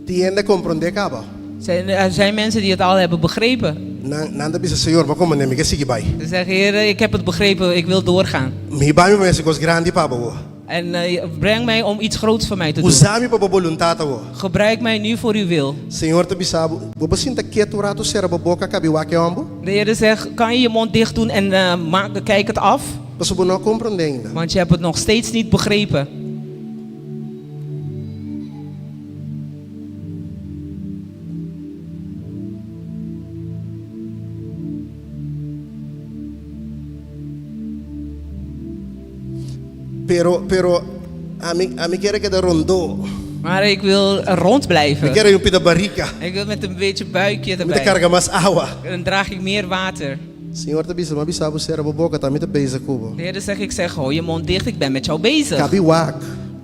Tin hende a komprondé kaba. Zijn, er zijn mensen die het al hebben begrepen. Nan, nan ta bisa, Señor, m'a komprondé, mi ke sigui bai. Ze zeggen, Heer, ik heb het begrepen, ik wil doorgaan. Mi bai mi bai hasi kos grandi pa bo. En eh, breng mij om iets groots voor mij te doen. Usa mi pa bo boluntat awor. Gebruik mij nu voor uw wil. Señor ta bisa bo, bo por sinta ketu un ratu sera bo boka kabi wak e hòmber? De Heer zegt, kan je je mond dicht doen en eh, maak, kijk het af? Pasobra bo no a komprondé ainda. Want je hebt het nog steeds niet begrepen. Pero, pero, ami, ami kier a keda rondó. Maar ik wil rond Mi blijven. kier a un pida barika. Ik wil met een beetje buikje Mi ta erbij. karga mas awa. Dan draag ik meer water. Señor ta bisa, m'a bisa bo sera bo boka, ta mi ta bezig ku bo. De Heer zegt, ik zeg, hou je mond dicht, ik ben met jou bezig. Kabi wak.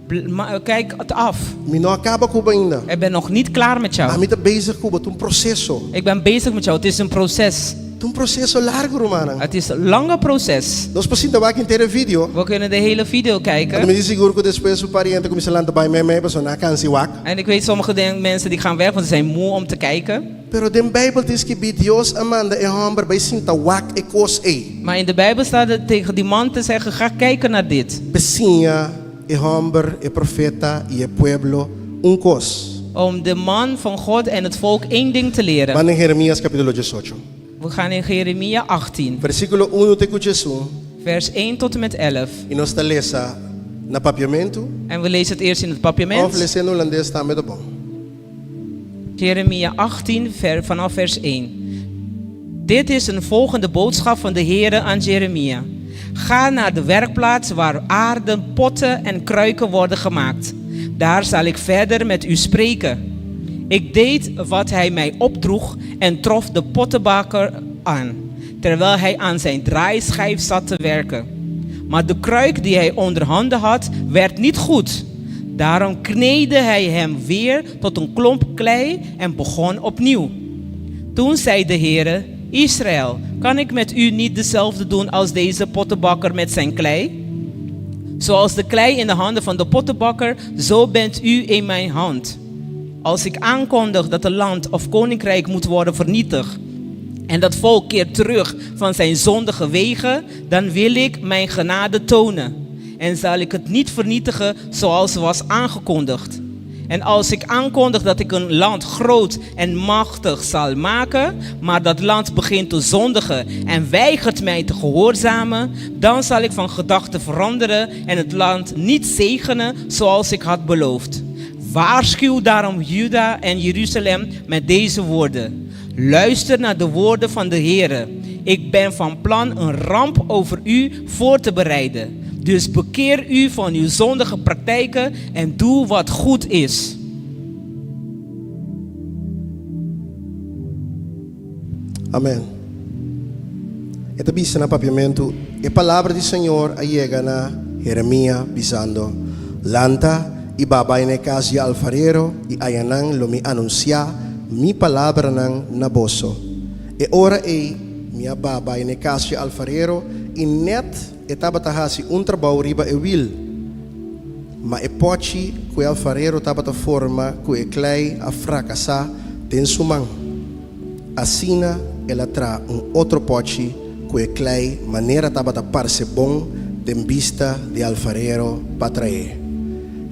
Bl- ma- Kijk het af. Mi no a kaba ku bo ainda. Ik ben nog niet klaar met jou. Ami ta bezig ku bo, ta un proseso. Ik ben bezig met jou. Het is een proces. Ta un proseso largu, rumannan. Het is een lange proces. Nos por sinta wak henter e video. We kunnen de hele video Anto kijken. mi di sigur ku despues un par di hende kuminsá lanta bai mei mei pasobra nan a kansa di wak. En ik weet sommige den- mensen die gaan weg, want ze zijn moe om te kijken. Pero den Bijbel tin skibí Dios a manda e hòmber bai sinta wak e kos ei. Maar in de Bijbel staat het tegen die man te zeggen, ga kijken naar dit. P'e siña e hòmber, e profeta i e pueblo un kos. Om de man van God en het volk één ding te leren. Ban den Jeremias kapítulo diesocho. We gaan in Jeremia 18, Versíkulo unu te ku diesun. vers 1 tot en met 11. I nos ta lesa na papiamentu. En we lezen het eerst in het Of papiament. les'é na hulandes tambe ta bon. Jeremia 18, ver, vanaf vers 1. Dit is een volgende boodschap van de Heere aan Jeremia. Ga naar de werkplaats waar aarden, potten en kruiken worden gemaakt. Daar zal ik verder met u spreken. Ik deed wat hij mij opdroeg en trof de pottenbakker aan, terwijl hij aan zijn draaischijf zat te werken. Maar de kruik die hij onder handen had, werd niet goed. Daarom kneedde hij hem weer tot een klomp klei en begon opnieuw. Toen zei de Heere, Israël, kan ik met u niet dezelfde doen als deze pottenbakker met zijn klei? Zoals de klei in de handen van de pottenbakker, zo bent u in mijn hand. Als ik aankondig dat een land of koninkrijk moet worden vernietigd en dat volk keert terug van zijn zondige wegen, dan wil ik mijn genade tonen en zal ik het niet vernietigen zoals was aangekondigd. En als ik aankondig dat ik een land groot en machtig zal maken, maar dat land begint te zondigen en weigert mij te gehoorzamen, dan zal ik van gedachten veranderen en het land niet zegenen zoals ik had beloofd. Waarschuw daarom Juda en Jeruzalem met deze woorden. Luister naar de woorden van de Heere. Ik ben van plan een ramp over u voor te bereiden. Dus bekeer u van uw zondige praktijken en doe wat goed is. Amen. E ta bisa na papiamentu, E palabra di Señor a yega na Jeremia, bisando, Lanta i ba bai na e kas di alfarero, i ayanan lo mi anunsiá mi palabranan na boso. E ora ei mi a ba bai na e kas di alfarero, i nèt E tabata hasi un trabou riba e wil, ma e pòchi ku e alfarero tabata forma ku e klei a frakasá den su man. Asina el a traha un otro pòchi ku e klei manera tabata parse bon den bista di e alfarero pa traé.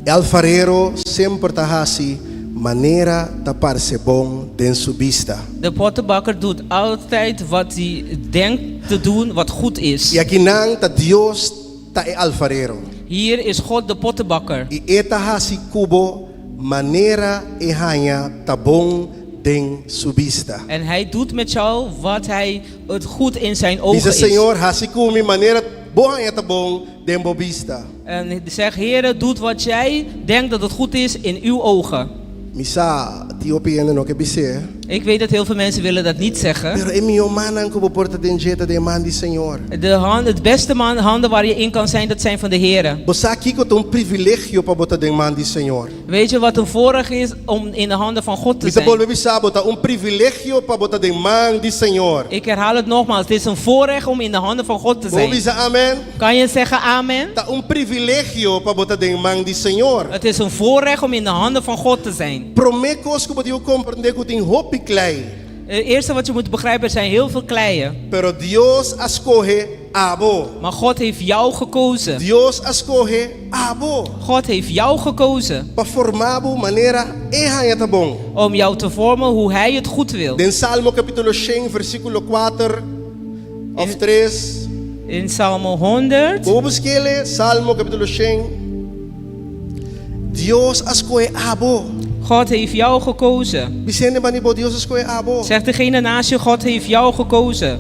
E alfarero semper ta hasi manera ta parse bon den su bista. De pottenbakker doet altijd wat hij denkt te doen wat goed is. I akinan ta Dios ta e alfarero. Hier is God de pottenbakker. I e ta hasi ku bo manera e haña ta bon den su bista. En hij doet met jou wat hij het goed in zijn ogen Bisa, is. Señor, hasi ku mi manera bo haña ta bon den bo bista. En zeg, Heere, doet wat jij denkt dat het goed is in uw ogen. Mi sa, tin hopi hende no ke bis'é. Ik weet dat heel veel mensen willen dat niet zeggen. Pero e mihó mannan ku bo por ta den dje ta den man di Señor. De hand, het beste man, handen waar je in kan zijn, dat zijn van de Heere. Bo sa kiko ta un privilegio pa bo ta den man di Señor? Weet je wat een voorrecht is om in de handen van God te Mi ta zijn? bolbe bisa bo, ta un privilegio pa bo ta den man di Señor. Ik herhaal het nogmaals, het is een voorrecht om in de handen van God te Bo zijn. bisa amen? Kan je zeggen amen? Ta un privilegio pa bo ta den man di Señor. Het is een voorrecht om in de handen van God te zijn. Promé kos ku bo tin ku komprendé ku tin hopi klei. Het eerste wat je moet begrijpen, er zijn heel veel kleien. Pero Dios a skohe abo. Maar God heeft jou gekozen. Dios a skohe abo. God heeft jou gekozen. Pa forma bo manera e haña ta bon. Om jou te vormen hoe hij het goed wil. Den Salmo kapítulo shen versíkulo kuater òf tres. In Salmo 100. Bo busk'el, Salmo kapítulo shen. Dios a skohe abo. God heeft jou gekozen. Bisa hende bani bo, Dios a skohe abo. Zeg degene naast je, God heeft jou gekozen.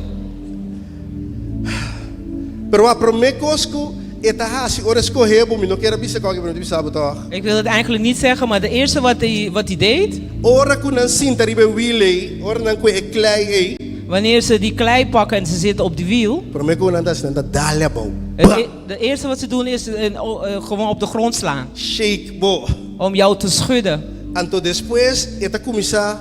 Pero a promé kos ku e ta hasi ora e skohe bo, mi no kier a bisa kòke, pero mi ta bisa bo tòg. Ik wil het eigenlijk niet zeggen, maar de eerste wat hij, wat hij deed. Ora ku nan sinta riba e wiel ei, ora nan kue e klei ei. Wanneer ze die klei pakken en ze zitten op die wiel. Promé ku nan ta hasi, nan ta dal abou. Het e- de eerste wat ze doen is een, gewoon op de grond slaan. Shake bo. Om jou te schudden. Anto despues e ta kuminsá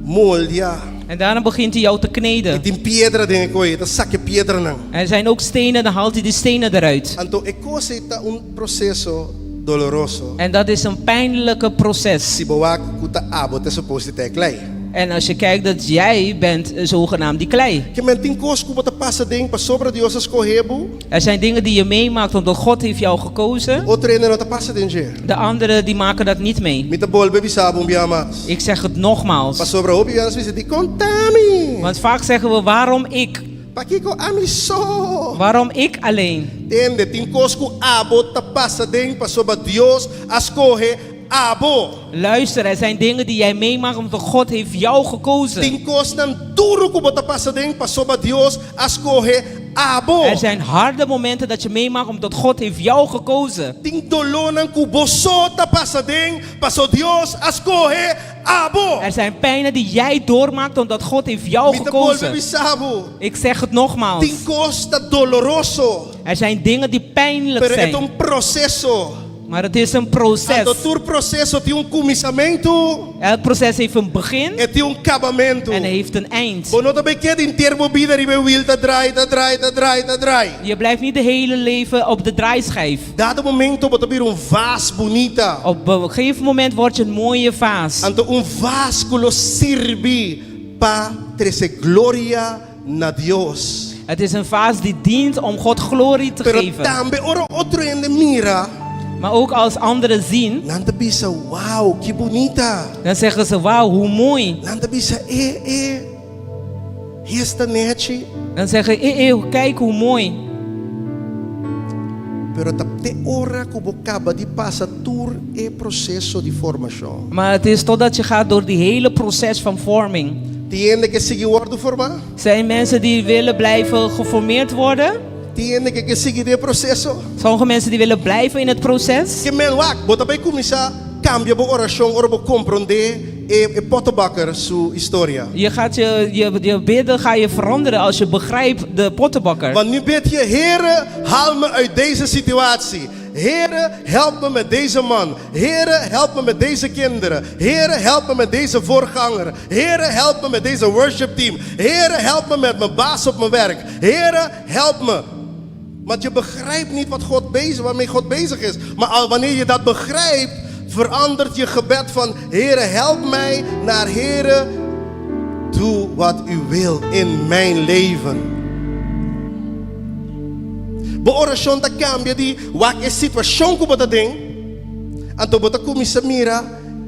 moldia. En daarna begint hij jou te kneden. I tin piedra den e koe, e ta saka e piedranan. Er zijn ook stenen, dan haalt hij die stenen eruit. Anto e kos ei ta un proseso doloroso. En dat is een pijnlijke proces. Si bo wak ku ta abo ta supos di ta e klei. En als je kijkt dat jij bent zogenaamd die klei. Ke men tin kos ku bo ta pasa den pasobra Dios a skohe bo. Er zijn dingen die je meemaakt omdat God heeft jou gekozen. Otro hende no ta pasa den dje. De anderen die maken dat niet mee. Mi ta bolbe bisa bo un bia mas. Ik zeg het nogmaals. Pasobra hopi bianan sa bisa, Dikon ta mi? Want vaak zeggen we waarom ik? Pakiko ami so? Waarom ik alleen? Tende, tin kos ku abo ta pasa den pasobra Dios a skohe abo. Luister, er zijn dingen die jij meemaakt omdat God heeft jou gekozen. Tin kosnan duru ku bo ta pasa den pasobra Dios a skohe abo. Er zijn harde momenten dat je meemaakt omdat God heeft jou gekozen. Tin dolónan ku bo so ta pasa den paso Dios a skohe abo. Er zijn pijnen die jij doormaakt omdat God heeft jou Mi ta bolbe gekozen. bisa bo. Ik zeg het nogmaals. Tin kos ta doloroso. Er zijn dingen die pijnlijk Pero e ta zijn. un proseso. Maar het is een proces. Anto tur proseso tin un kuminsamentu. Elk proces heeft een begin. E tin un kabamentu. En heeft een eind. Bo no ta bay keda henter bo bida riba e wiel ta draai, ta draai, ta draai, ta draai. Je blijft niet de hele leven op de draaischijf. Dado momento bo ta bira un vaas bunita. Op een gegeven moment word je een mooie vaas. Anto un vaas ku lo sirbi pa trese gloria na Dios. Het is een vaas die dient om God glorie te Pero geven. tambe ora otro hende mira. Maar ook als anderen zien. Nan ta bisa, Wauw, ki bunita! Dan zeggen ze, Wauw, hoe mooi! Nan ta bisa, E, e, esta nechi. Dan zeggen, E, e, kijk hoe mooi! Pero ta te ora ku bo kaba di pasa tur e proseso di formashon. Maar het is totdat je gaat door die hele proces van vorming. Tin hende ke sigui wòrdu formá? Zijn mensen die willen blijven geformeerd worden? Tin hende ke ke sigui den e proseso? Sommige mensen die willen blijven in het proces. Ke men wak, bo ta bai kuminsá kambia bo orashon ora bo komprondé e e pottebakker su historia. Je gaat je, je, je bidden ga je veranderen als je begrijpt de pottenbakker. Want nu bid je, Here, haal me uit deze situatie. Here, help me met deze man. Here, help me met deze kinderen. Here, help me met deze voorganger. Here, help me met deze worshipteam. Here, help me met mijn baas op mijn werk. Here, help me. Want je begrijpt niet wat God bezig, waarmee God bezig is. Maar al wanneer je dat begrijpt, verandert je gebed van Here, help mij naar Here, doe wat u wil in mijn leven. Bo orashon ta kambia di wak e situashon ku bo ta den, anto bo ta kuminsá mira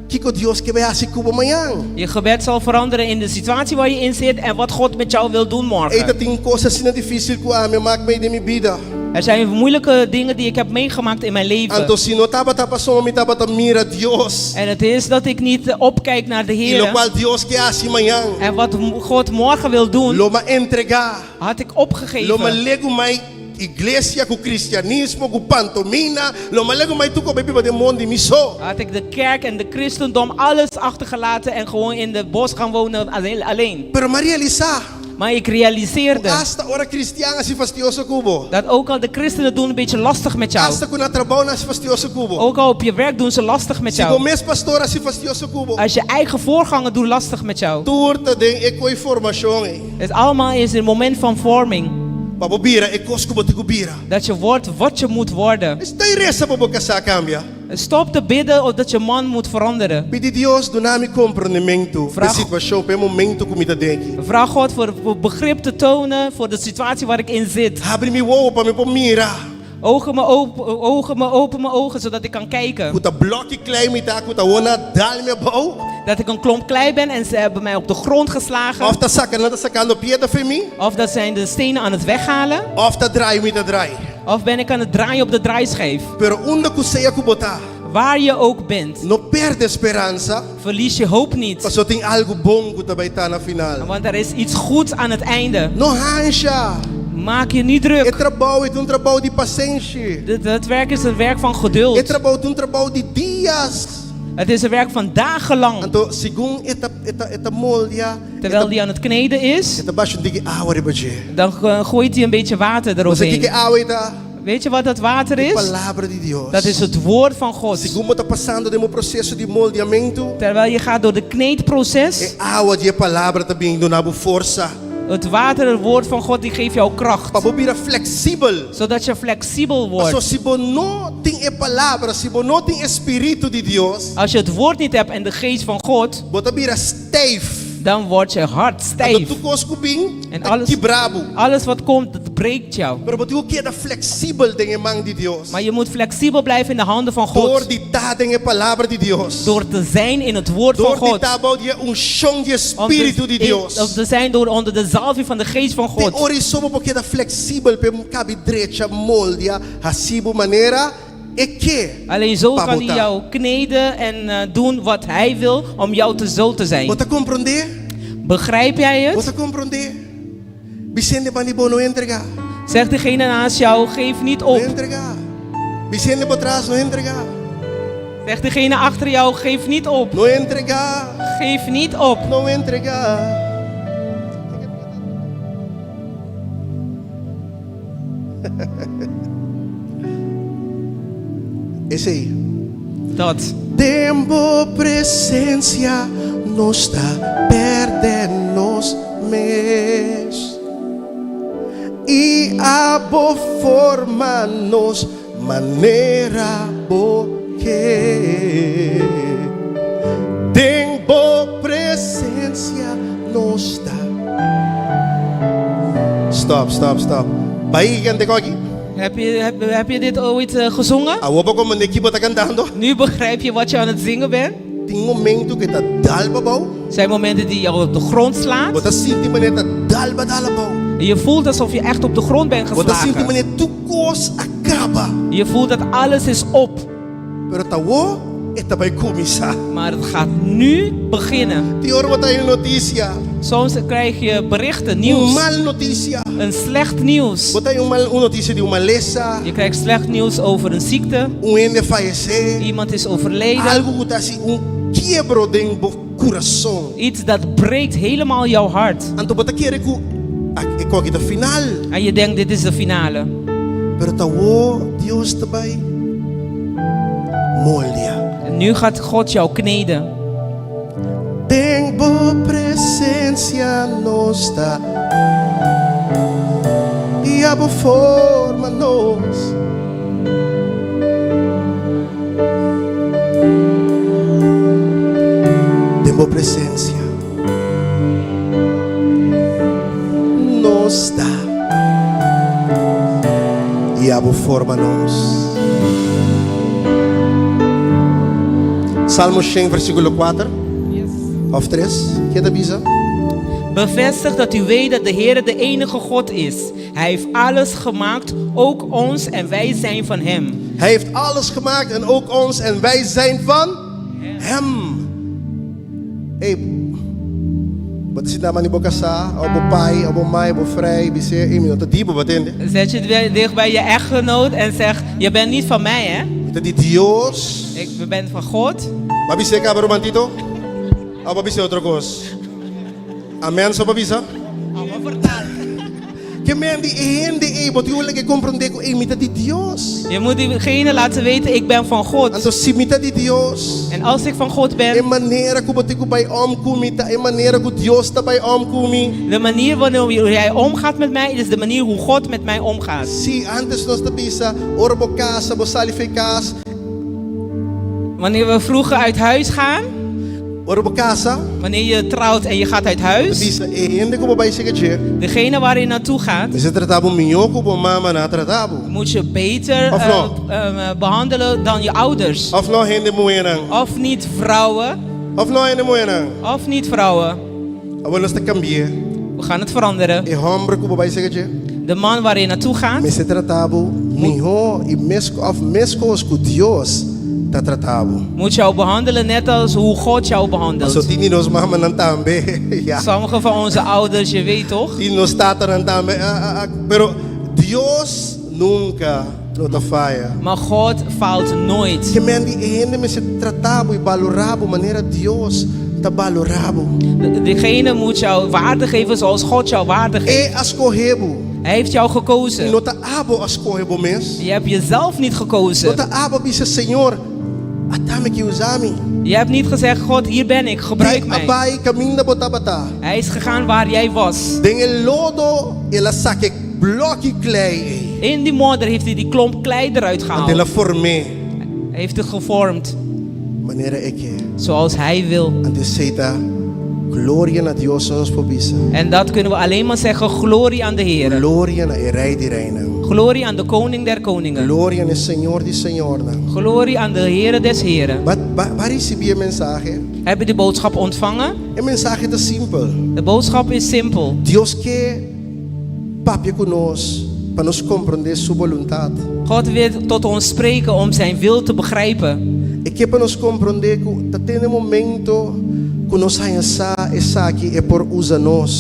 kiko Dios ke bai hasi ku bo mañan. Je gebed zal veranderen in de situatie waar je in zit en wat God met jou wil doen Ei morgen. ta tin kos asina difísil ku ami a mak mei den mi bida. Er zijn moeilijke dingen die ik heb meegemaakt in mijn leven. Anto si no tabata pasobra mi tabata mira Dios. En het is dat ik niet opkijk naar de I Heer. lokual Dios ke hasi mañan. En wat God morgen wil doen. Lo m'a entregá. Had ik opgegeven. Lo m'a legumai iglesia ku kristianismo ku pantomina. Lo m'a legumai tur ku bai biba den mondi mi so. Had ik de kerk en de christendom alles achtergelaten en gewoon in de bos gaan wonen alleen. Pero m'a realisá. Maar ik realiseerde. Ku asta ora kristian hasi fastioso ku bo. Dat ook al de christenen doen een beetje lastig met jou. Asta ku na trabou nan hasi fastioso ku bo. Ook al op je werk doen ze lastig met Si bo jou. mes pastor hasi fastioso ku bo. Als je eigen voorganger doet lastig met jou. Tur ta den e koi formashon ei. Het allemaal is een moment van vorming. Pa bo bira e kos ku bo tin ku bira. Dat je wordt wat je moet worden. Stòp resa pa bo kasá kambia. Stop te bidden of dat je man moet veranderen. Pidi Dios duna mi komprondementu pa e situashon, pa e momentu ku mi ta den aki. Vraag God voor, voor begrip te tonen voor de situatie waar ik in zit. Habri mi wowo pa mi por mira. Ogen me open, ogen me open mijn ogen zodat ik kan kijken. Ku ta blòki klei mi ta ku ta wona dal mi abou. Dat ik een klomp klei ben en ze hebben mij op de grond geslagen. Òf ta saka nan ta sakando piedra fo'i mi. Of dat zijn de stenen aan het weghalen. Òf ta draai mi ta draai. Of ben ik aan het draaien op de draaischijf. Pero unda ku sea ku bo ta. Waar je ook bent. No pèrdè speransa. Verlies je hoop niet. Pasobra tin algu bon ku ta bai ta na final. Want er is iets goeds aan het einde. No hansha. Maak je niet druk. E trabou e ta un trabou di pasenshi. Het werk is een werk van geduld. E trabou ta un trabou di dias. Het is een werk van dagenlang. Anto segun e ta e ta e ta moldia. Terwijl die aan het kneden is. E ta basha un tiki awa riba dje. Dan gooit hij een beetje water Bo sa eroverheen. kiko e awa ei ta? Weet je wat dat water E is? palabra di Dios. Dat is het woord van God. Segun bo ta pasando den bo proseso di moldiamentu. Terwijl je gaat door de kneedproces. E awa di e palabra ta bin duna bo forsa. Het water, het woord van God, die geeft jou kracht. Pa bo bira fleksibel. Zodat je flexibel wordt. Paso si bo no tin e palabra, si bo no tin e spiritu di Dios. Als je het woord niet hebt en de geest van God. Bo ta bira stijf. Dan wordt je hart stijf. Anto tur kos ku bin, En ta alles, kibra bo. alles wat komt, dat breekt jou. Pero bo tin ku keda fleksibel den e man di Dios. Maar je moet flexibel blijven in de handen van God. Door di ta den e palabra di Dios. Door te zijn in het woord van Door di God. ta bou di e unshon di e Om te spiritu di in- Dios. Om te zijn door onder de zalving van de geest van Te God. ora ei so bo por keda fleksibel p'e kabi drecha, moldia, hasi bo manera e ke Alleen zo pa kan bo hij ta. jou kneden en doen wat hij wil om jou te zo te zijn. Bo ta komprondé? Begrijp jij het? Bo ta komprondé? Bisa hende banda di bo no entregá. Zeg degene naast jou, geef niet op. No entregá. Bisa hende bo tras, no entregá. Zeg degene achter jou, geef niet op. No entregá. Geef niet op. No entregá. Esei. Dat. Den bo presencia nos ta perde nos mes y abo forma nos manera bo ke. Den bo presencia nos ta. Stop, stop, stop. Bai kende koki. Heb je, heb, heb je dit ooit eh, gezongen? Awor bo komprendé ki bo ta kantando? Nu begrijp je wat je aan het zingen bent? Tin momento ku e ta dal bo abou. Zijn momenten die jou op de grond slaat. Bo ta sinti manera ta dal bo dal abou. En je voelt alsof je echt op de grond bent Bo ta sinti geslagen. manera tur kos a kaba. Je voelt dat alles is op. Pero ta awor e ta bai kuminsá. Maar het gaat nu beginnen. Tin ora bo ta haña notisia. Soms krijg je berichten, Un nieuws. mal notisia. Een slecht nieuws. Bo ta haña un mal un notisia di un malesa. Je krijgt slecht nieuws over een ziekte. Un hende a fayesé. Iemand is overleden. Algu ku ta hasi un kiebro den bo kurason. Iets dat breekt helemaal jouw hart. Anto bo ta kere ku e koki ta final. En je denkt, dit is de finale. Pero ta awor Dios ta bai moldia. En nu gaat God jou kneden. Den bo presencia nos ta y abo forma nos. Den bo presencia nos ta y abo forma nos. Salmo 100 versículo 4 of 3, ke ta bisa? Bevestig dat u weet dat de Heer de enige God is. Hij heeft alles gemaakt, ook ons en wij zijn van Hem. Hij heeft alles gemaakt en ook ons en wij zijn van Hem. Hey, bo ta sinta man di bo kasá, òf bo pai, òf bo mai, bo frei, bis'é, mi no ta di bo, bo a tende. Zet je het dicht bij je echtgenoot en zeg, je bent niet van mij hè? Mi ta di Dios. Ik ben van God. B'a bis'é kaba romantito? Òf b'a bis'é otro kos? Amen so b'a bisa? Ke men di e hende ei, bo tin ku lag'é komprondé ku ei mi ta di Dios. Je moet diegene laten weten, ik ben van God. Anto si mi ta di Dios, En als ik van God e ben, manera ku bo tin ku bai om ku mi ta e manera ku Dios ta bai om ku mi. de manier waarop jij omgaat met mij, is de manier hoe God met mij omgaat. Si antes nos ta bisa, ora bo kasa, bo sali fei kas. Wanneer we vroeger uit huis gaan, Ora bo kasa, wanneer je trouwt en je gaat uit huis, bisa e hende ku bo bai serka dje. degene waar je naartoe gaat, Mester trata bo mihó ku bo mama nan a trata bo. moet je beter Of no? behandelen dan je ouders. Of no hende muhénan. Of niet vrouwen. Of no hende muhénan. Of niet vrouwen. Awor nos ta kambi'é. We gaan het veranderen. E hòmber ku bo bai serka dje. De man waar je naartoe gaat. Mester trata bo mihó i mes òf meskos ku Dios ta trata bo. Moet jou behandelen net als hoe God jou behandelt. Paso tin di nos mamanan tambe, ya. Sommige van onze ouders, je weet toch? Tin nos tatanan tambe, ah, ah, pero Dios nunka no ta faya. Maar God faalt nooit. Ke men di e hende mester trata bo i balorá bo manera Dios ta balorá bo. Degene moet jou waarde geven zoals God jou waarde geeft. E a skohe bo. Hij heeft jou gekozen. I no ta abo a skohe bo mes. Je hebt jezelf niet gekozen. No ta abo a bisa, Señor, ata mi aki usa mi. Je hebt niet gezegd, God, hier ben ik, gebruik E a mij. bai kaminda bo tabata. Hij is gegaan waar jij was. Den e lodo el a saka e blòki klei ei. In die modder heeft hij die klomp klei eruit Anto el a gehaald. form'é. Hij heeft het gevormd. Manera e ke. Zoals hij wil. Anto esei ta gloria na Dios so nos por bisa. En dat kunnen we alleen maar zeggen, glorie aan de Heer. Gloria na e Rei di Reinan. Glorie aan de Koning der Koningen. Gloria na e Señor di Señornan. Glorie aan de Heere des Heren. Ba, ba, ba risibí e mensahe? Heb je de boodschap ontvangen? E mensahe ta simpel. De boodschap is simpel. Dios ke papia ku nos pa nos komprondé su boluntat. God wil tot ons spreken om zijn wil te begrijpen. E ke pa nos komprondé ku ta te na e momento ku nos haña sa esaki e por usa nos.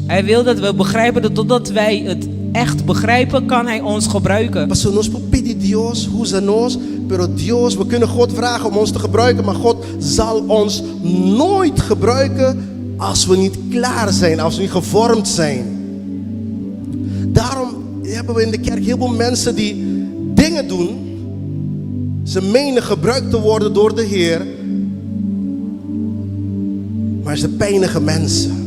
Hij wil dat we begrijpen dat totdat wij het echt begrijpen, kan hij ons gebruiken. Pasobra nos por pidi Dios usa nos, pero Dios, we kunnen God vragen om ons te gebruiken, maar God zal ons nooit gebruiken als we niet klaar zijn, als we niet gevormd zijn. Daarom hebben we in de kerk heel veel mensen die dingen doen. Ze menen gebruikt te worden door de Heer, maar ze pijnigen mensen.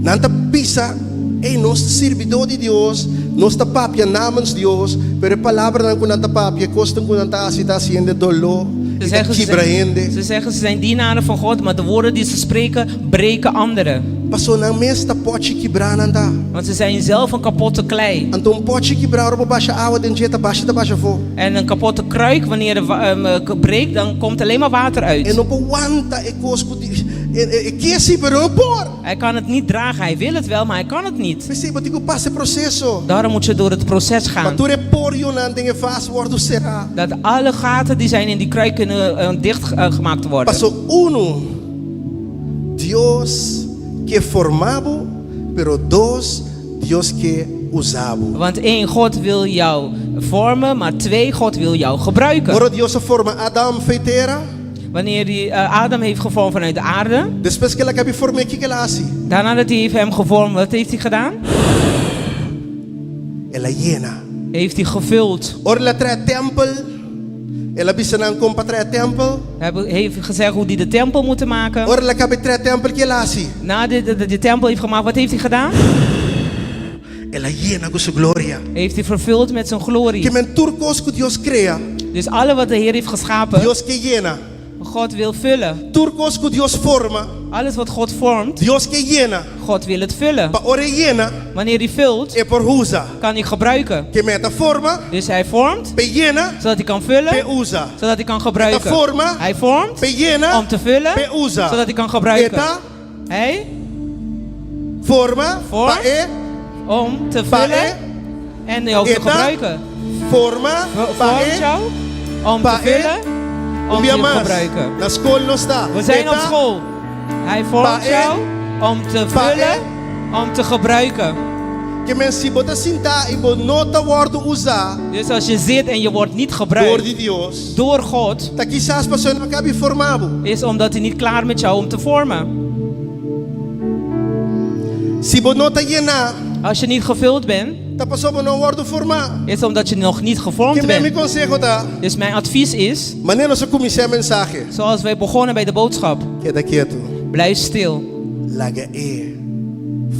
Nan ta bisa, Ey, nos ta sirbidó di Dios, nos ta papia namens Dios, pero e palabranan ku nan ta papia, e kosnan ku nan ta hasi ta hasi hende doló Ze i ta zeggen, ze kibra zijn, hende. ze zeggen ze zijn dienaren van God, maar de woorden die ze spreken breken anderen. Paso nan mes ta pòchi kibrá nan ta. Want ze zijn zelf een kapotte klei. Anto un pòchi kibrá ora bo basha awa den dje ta basha ta basha afó. En een kapotte kruik, wanneer het breekt, dan komt alleen maar water E uit. no por wanta e kos ku di e e e ke si pero no por. Hij kan het niet dragen. Hij wil het wel, maar hij kan het niet. P'esei bo tin ku pasa e proseso. Daarom moet je door het proces Pa gaan. tur e porionan den e vas wòrdu será. Dat alle gaten die zijn in die kruik kunnen eh, dicht eh, gemaakt worden. Paso unu, Dios ke forma bo, pero dos, Dios ke usa bo. Want één, God wil jou vormen, maar twee, God wil jou gebruiken. Ora Dios a forma Adam fei tera, Wanneer hij eh, Adam heeft gevormd vanuit de aarde, despues ku el a kabi form'é, kiko el a hasi? daarna dat hij heeft hem gevormd, wat heeft hij gedaan? El a yena. Heeft hij gevuld. Ora el a traha tèmpel, el a bisa nan kon pa traha tèmpel. Hij heeft gezegd hoe hij de tempel moeten maken. Ora el a kabi traha tèmpel, ke el a hasi? Nadat hij de, de tempel heeft gemaakt, wat heeft hij gedaan? El a yena ku su gloria. Heeft hij vervuld met zijn Ke glorie. men tur kos ku Dios krea, Dus alle wat de Heer heeft geschapen, Dios ke yena. God wil vullen. Tur kos ku Dios forma, Alles wat God vormt, Dios ke yena. God wil het vullen. Pa ora e yena, Wanneer hij vult, e por usa. kan hij gebruiken. Ke men ta forma, Dus hij vormt, p'e yena, zodat hij kan p'e vullen, usa. zodat hij kan gebruiken. E ta forma, Hij vormt P'e yena, om te vullen, p'e usa. zodat hij kan gebruiken. E ta Hij forma, Vormt. pa e om te Pa vullen e, en jou te E ta gebruiken. forma, pa Vormt e, jou om pa te e, vullen, om un bia te mas. gebruiken. Na skol nos ta. We zijn E op ta school. Hij vormt Pa e, jou om te pa e. vullen, om te gebruiken. Ke men si bo ta sinta i bo no ta wòrdu usá Dus als je zit en je wordt niet dor gebruikt di Dios, door God, ta kisas pasobra e no a kabi forma bo. is omdat hij niet klaar met jou om te vormen. Si bo no ta yená, Als je niet gevuld bent, ta pasobra bo no a wòrdu formá. is omdat je nog niet gevormd Ke men mi bent. konseho ta, Dus mijn advies is, manera nos a kuminsá e mensahe, zoals wij begonnen bij de boodschap, keda ketu, blijf stil. laga e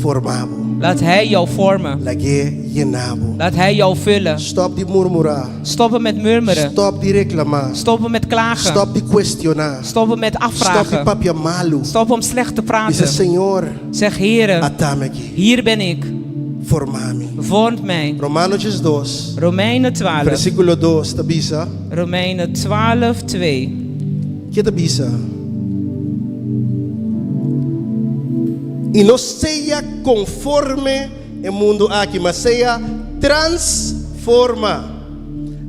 forma bo, Laat Hij jou vormen. lag'é yena bo. Laat Hij jou vullen. Stòp di murmurá, Stoppen met murmeren. stòp di reklamá, Stoppen met klagen. stòp di kuestioná, Stoppen met stòp di afvragen. papia malu. Stoppen om slecht te Bisa praten. Señor, Zeg, Heere, at'ami aki, hier ben ik. forma mi. Vormt mij. Romano 2, Romeinen 12. versíkulo 2, ta bisa. Romeinen 12, 2. Ke ta bisa? I no sea konforme e mundu aki, ma sea transformá.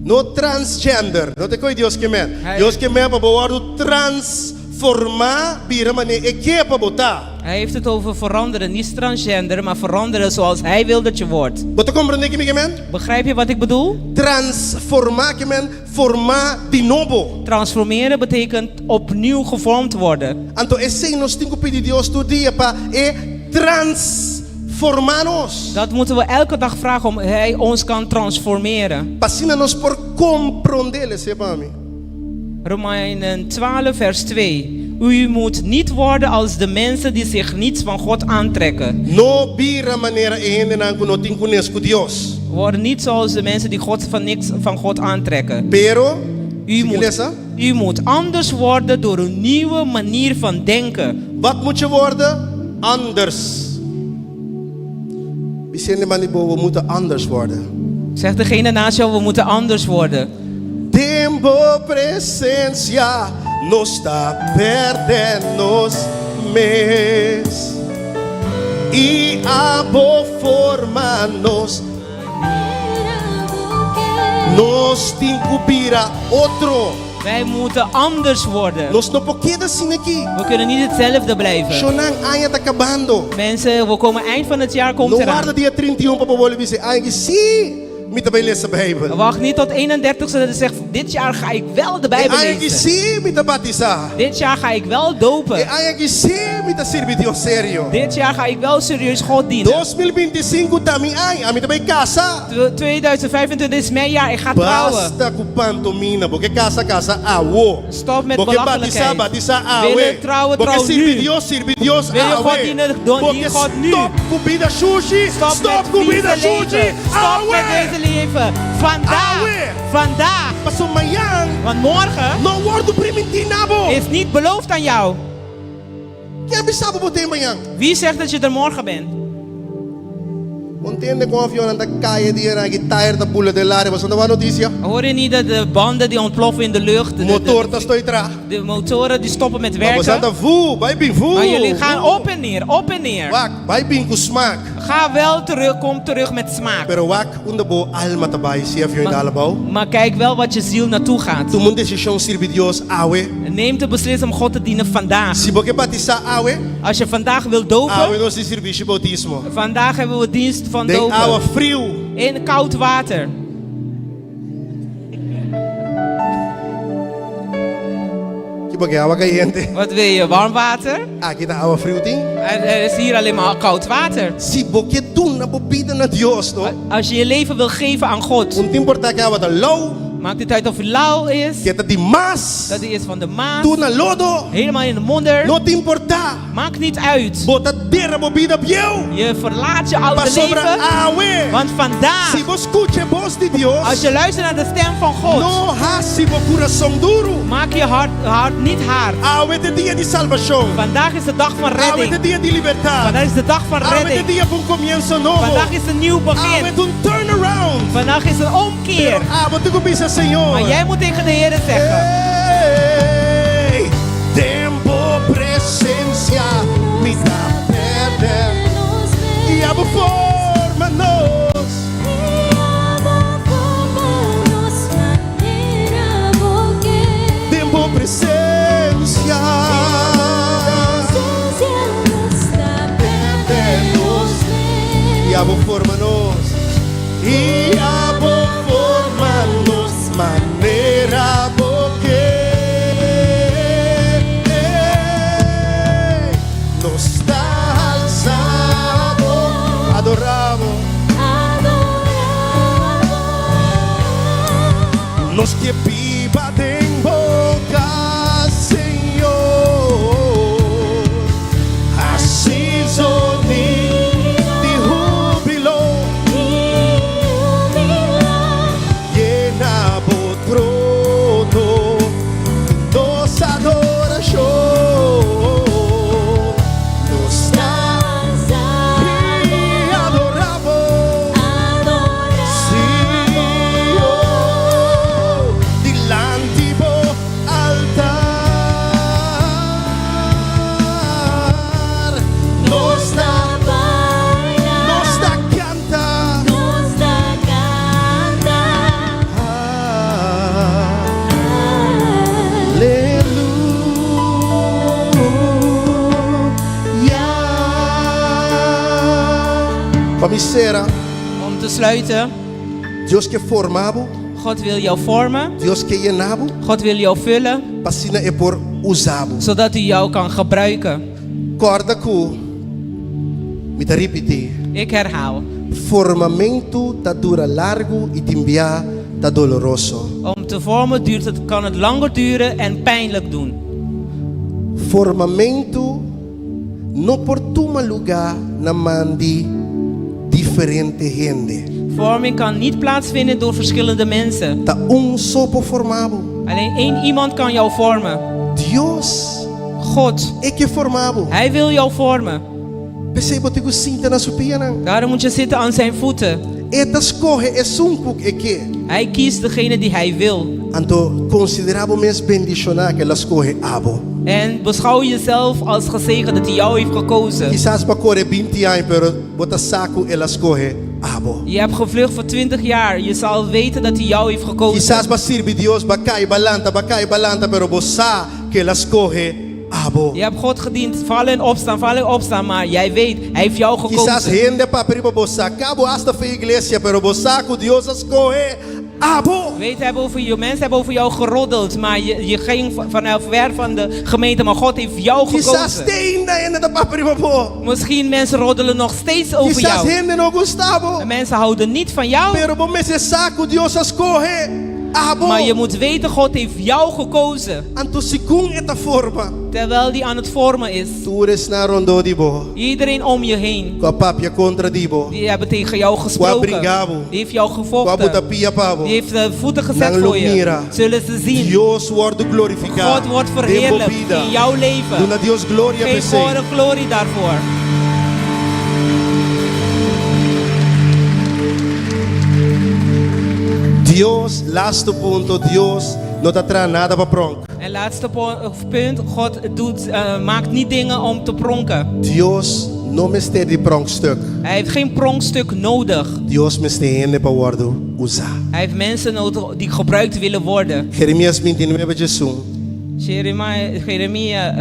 No transgender. No ta koi Dios ke men. Hij- Dios ke men pa bo wòrdu transformá bira manera e ke pa bo ta. Hij heeft het over veranderen, niet transgender, maar veranderen zoals hij wil dat je wordt. Bo ta komprondé ki mi ke men? Begrijp je wat ik bedoel? Transformá ke men forma di nobo. Transformeren betekent opnieuw gevormd worden. Anto esei nos tin ku pidi Dios tur dia pa e transformá nos. Dat moeten we elke dag vragen om hij ons kan transformeren. Pa asina nos por komprondé, lesa pa mi. Romeinen 12, vers 2. U moet niet worden als de mensen die zich niets van God aantrekken. No bira manera e hendenan ku no tin kunes ku Dios. Word niet zoals de mensen die God van niks van God aantrekken. Pero, U sigui moet, lesa. u moet anders worden door een nieuwe manier van denken. Wat moet je worden? Anders. Bisa e man di bo, we moeten anders worden. Zegt degene naast jou, we moeten anders worden. Den bo presensia nos ta pèrdè nos mes. I abo forma nos. Nos tin ku bira otro. Wij moeten anders worden. Nos no por keda asin'aki. We kunnen niet hetzelfde blijven. Shonnan aña ta kabando. Mensen, we komen eind van het jaar komt No eraan. warda dia 31 pa bo bolbe bisa, aña aki si. mi ta bai lesa Beibel. Wacht niet tot 31 zodat je zegt, dit jaar ga ik wel de E Bijbel aña aki lezen. sí mi ta batisá. Dit jaar ga ik wel E dopen. aña aki sí mi ta sirbi Dios serio. Dit jaar ga ik wel serieus God dienen. 2025 ta mi aña, ami ta bai kasa. 2025 is mijn jaar, ik ga trouwen. Basta ku pantomina, bo ke kasa kasa awo. Stop met Bo ke batisá belachelijkheid. batisá awe. Willen trouwen, Bo ke trouw sirbi nu. Dios sirbi Dios Wil je awe. God dienen, Bo dien ke God nu. stop ku bida shushi, Stop, stop met ku bida vieze shushi leven. Stop met awe. deze leven. Vandaag, Awe. vandaag. Paso mañan Want morgen no wòrdu primintí na bo. is niet beloofd aan jou. Ken a bisa bo bo t'ei mañan? Wie zegt dat je er morgen bent? Bo no tende kon avionnan ta kai e dianan aki, tayer ta bula den laria, boso no ta wak notisia? Hoor je niet dat de banden die ontploffen in de lucht, de, de, Motor ta stoi traha. de motoren die stoppen met Maar boso werken? ta vu, bai bin vu. Maar jullie gaan op en neer, op en neer. Wak, bai bin ku smaak. Ga wel terug, kom terug met smaak. Pero wak unda bo alma ta bai si avion dal abou. Maar kijk wel wat je ziel naartoe gaat. Tuma un desishon sirbi Dios awe. Neem de beslissing om God te dienen vandaag. Si bo ke batisá awe, Als je vandaag wilt awe dopen, nos tin sirbishi boutismo. vandaag hebben we dienst van Den awa dopen. friu. In koud water. Ki bo ke awa kayente? Wat wil je? Warm water? Aki ta awa friu tin. Er, er is hier alleen maar koud water. Si bo ke duna bo bida na Dios, no? Als je je leven wil geven aan God, Un ta importá ku awa ta lou, maakt het uit of het lauw is, ku ta di Maas, dat die is van de Maas, tur na lodo, helemaal in de modder. no ta importá. Maakt niet uit. Bo ta dera bo bida bieu. Je verlaat je oude Pasobra leven, awe. want vandaag, Si bo skucha e bos di Dios, als je luistert naar de stem van God, no hasi bo kurason duru. maak je hart, hart niet hard. Awe ta dia di salbashon. Vandaag is de dag van Awe ta redding. dia di libertat. Vandaag is de dag van Awe ta redding. dia pa un komienso nobo. Vandaag is een nieuw Awe begin. ta un turnaround. Vandaag is een omkeer. Pero abo tin ku bisa Señor. Maar jij moet tegen de Heer zeggen. Hey, den bo presensia mi ta pèrdè. I abo forma nos. Den bo presensia. Pèrdè nos. I abo forma nos. I abo forma nos manera bo ke. Nos ta halsa bo, adorá bo. Nos ke biba den bo kas, Señor. Hasi zonidu di húbilo. Yena bo trono, nos adorashon. Nos ta i adorá bo. Sí, oh, dilanti bo altar. Nos ta, nos ta kanta. Aleluya. Pa mi sera, Om te sluiten, Dios ke forma bo, God wil jou vormen. Dios ke yena bo, God wil jou vullen, p'asina e por usa bo. zodat hij jou kan gebruiken. Kòrda ku mi ta ripití. Ik herhaal. Formamentu ta dura largu i tin bia ta doloroso. Om te vormen duurt het, kan het langer duren en pijnlijk doen. Formamentu no por tuma lugá na man di diferente hende. Vorming kan niet plaatsvinden door verschillende mensen. Ta un so por forma bo. Alleen één iemand kan jou vormen. Dios God, e ke forma bo. Hij wil jou vormen. P'esei bo tin ku sinta na su pianan. Daarom moet je zitten aan zijn voeten. E ta skohe esun ku e ke. Hij kiest degene die hij wil. Anto konsiderá bo mes bendishoná ku el a skohe abo. En beschouw jezelf als gezegend dat hij jou heeft gekozen. Kisas b'a kore 20 aña, pero bo ta sa ku el a skohe abo. Je hebt gevlucht voor 20 jaar. Je zal weten dat hij jou heeft gekozen. Kisas b'a sirbi Dios, b'a kai, b'a lanta, b'a kai, b'a lanta, pero bo sa ku el a skohe abo. Je hebt God gediend, vallen en opstaan, vallen en opstaan, maar jij weet, Hij heeft jou Kisas gekozen. hende a papia riba bo, saka bo asta for iglesia, pero bo sa ku Dios a skohe abo. Weet, hebben over je, mensen hebben over jou geroddeld, maar je, je ging vanaf ver van de gemeente, maar God heeft jou Kisas gekozen. te ainda hende ta papia riba bo. Misschien mensen roddelen nog steeds over Kisas jou. hende no gusta bo. En mensen houden niet van jou, Pero bo mester sa ku Dios a skohe abo. maar je moet weten, God heeft jou gekozen. Anto segun e ta forma. Terwijl die aan het vormen is. Tur esnan rondó di bo. Iedereen om je heen, Ku a papia kontra di bo. die hebben tegen jou Ku a gesproken. bringa bo. Die heeft jou Ku a gevochten. buta pia pa bo. Die heeft de voeten gezet Nan lo voor je. mira. Zullen ze zien. Dios wòrdu glorifiká. God wordt Den bo verheerlijkt bida. in jouw leven. Duna Dios gloria Geef p'esei. God de glorie daarvoor. Dios, laatste punto, Dios no ta traha nada pa pronk. En laatste punt, God doet, maakt niet dingen om te pronken. Dios no mester di pronkstuk. Hij heeft geen pronkstuk nodig. Dios mester hende pa wòrdu usá. Hij heeft mensen nodig die gebruikt willen worden. Jeremias 29, 11. Jeremia, Jeremia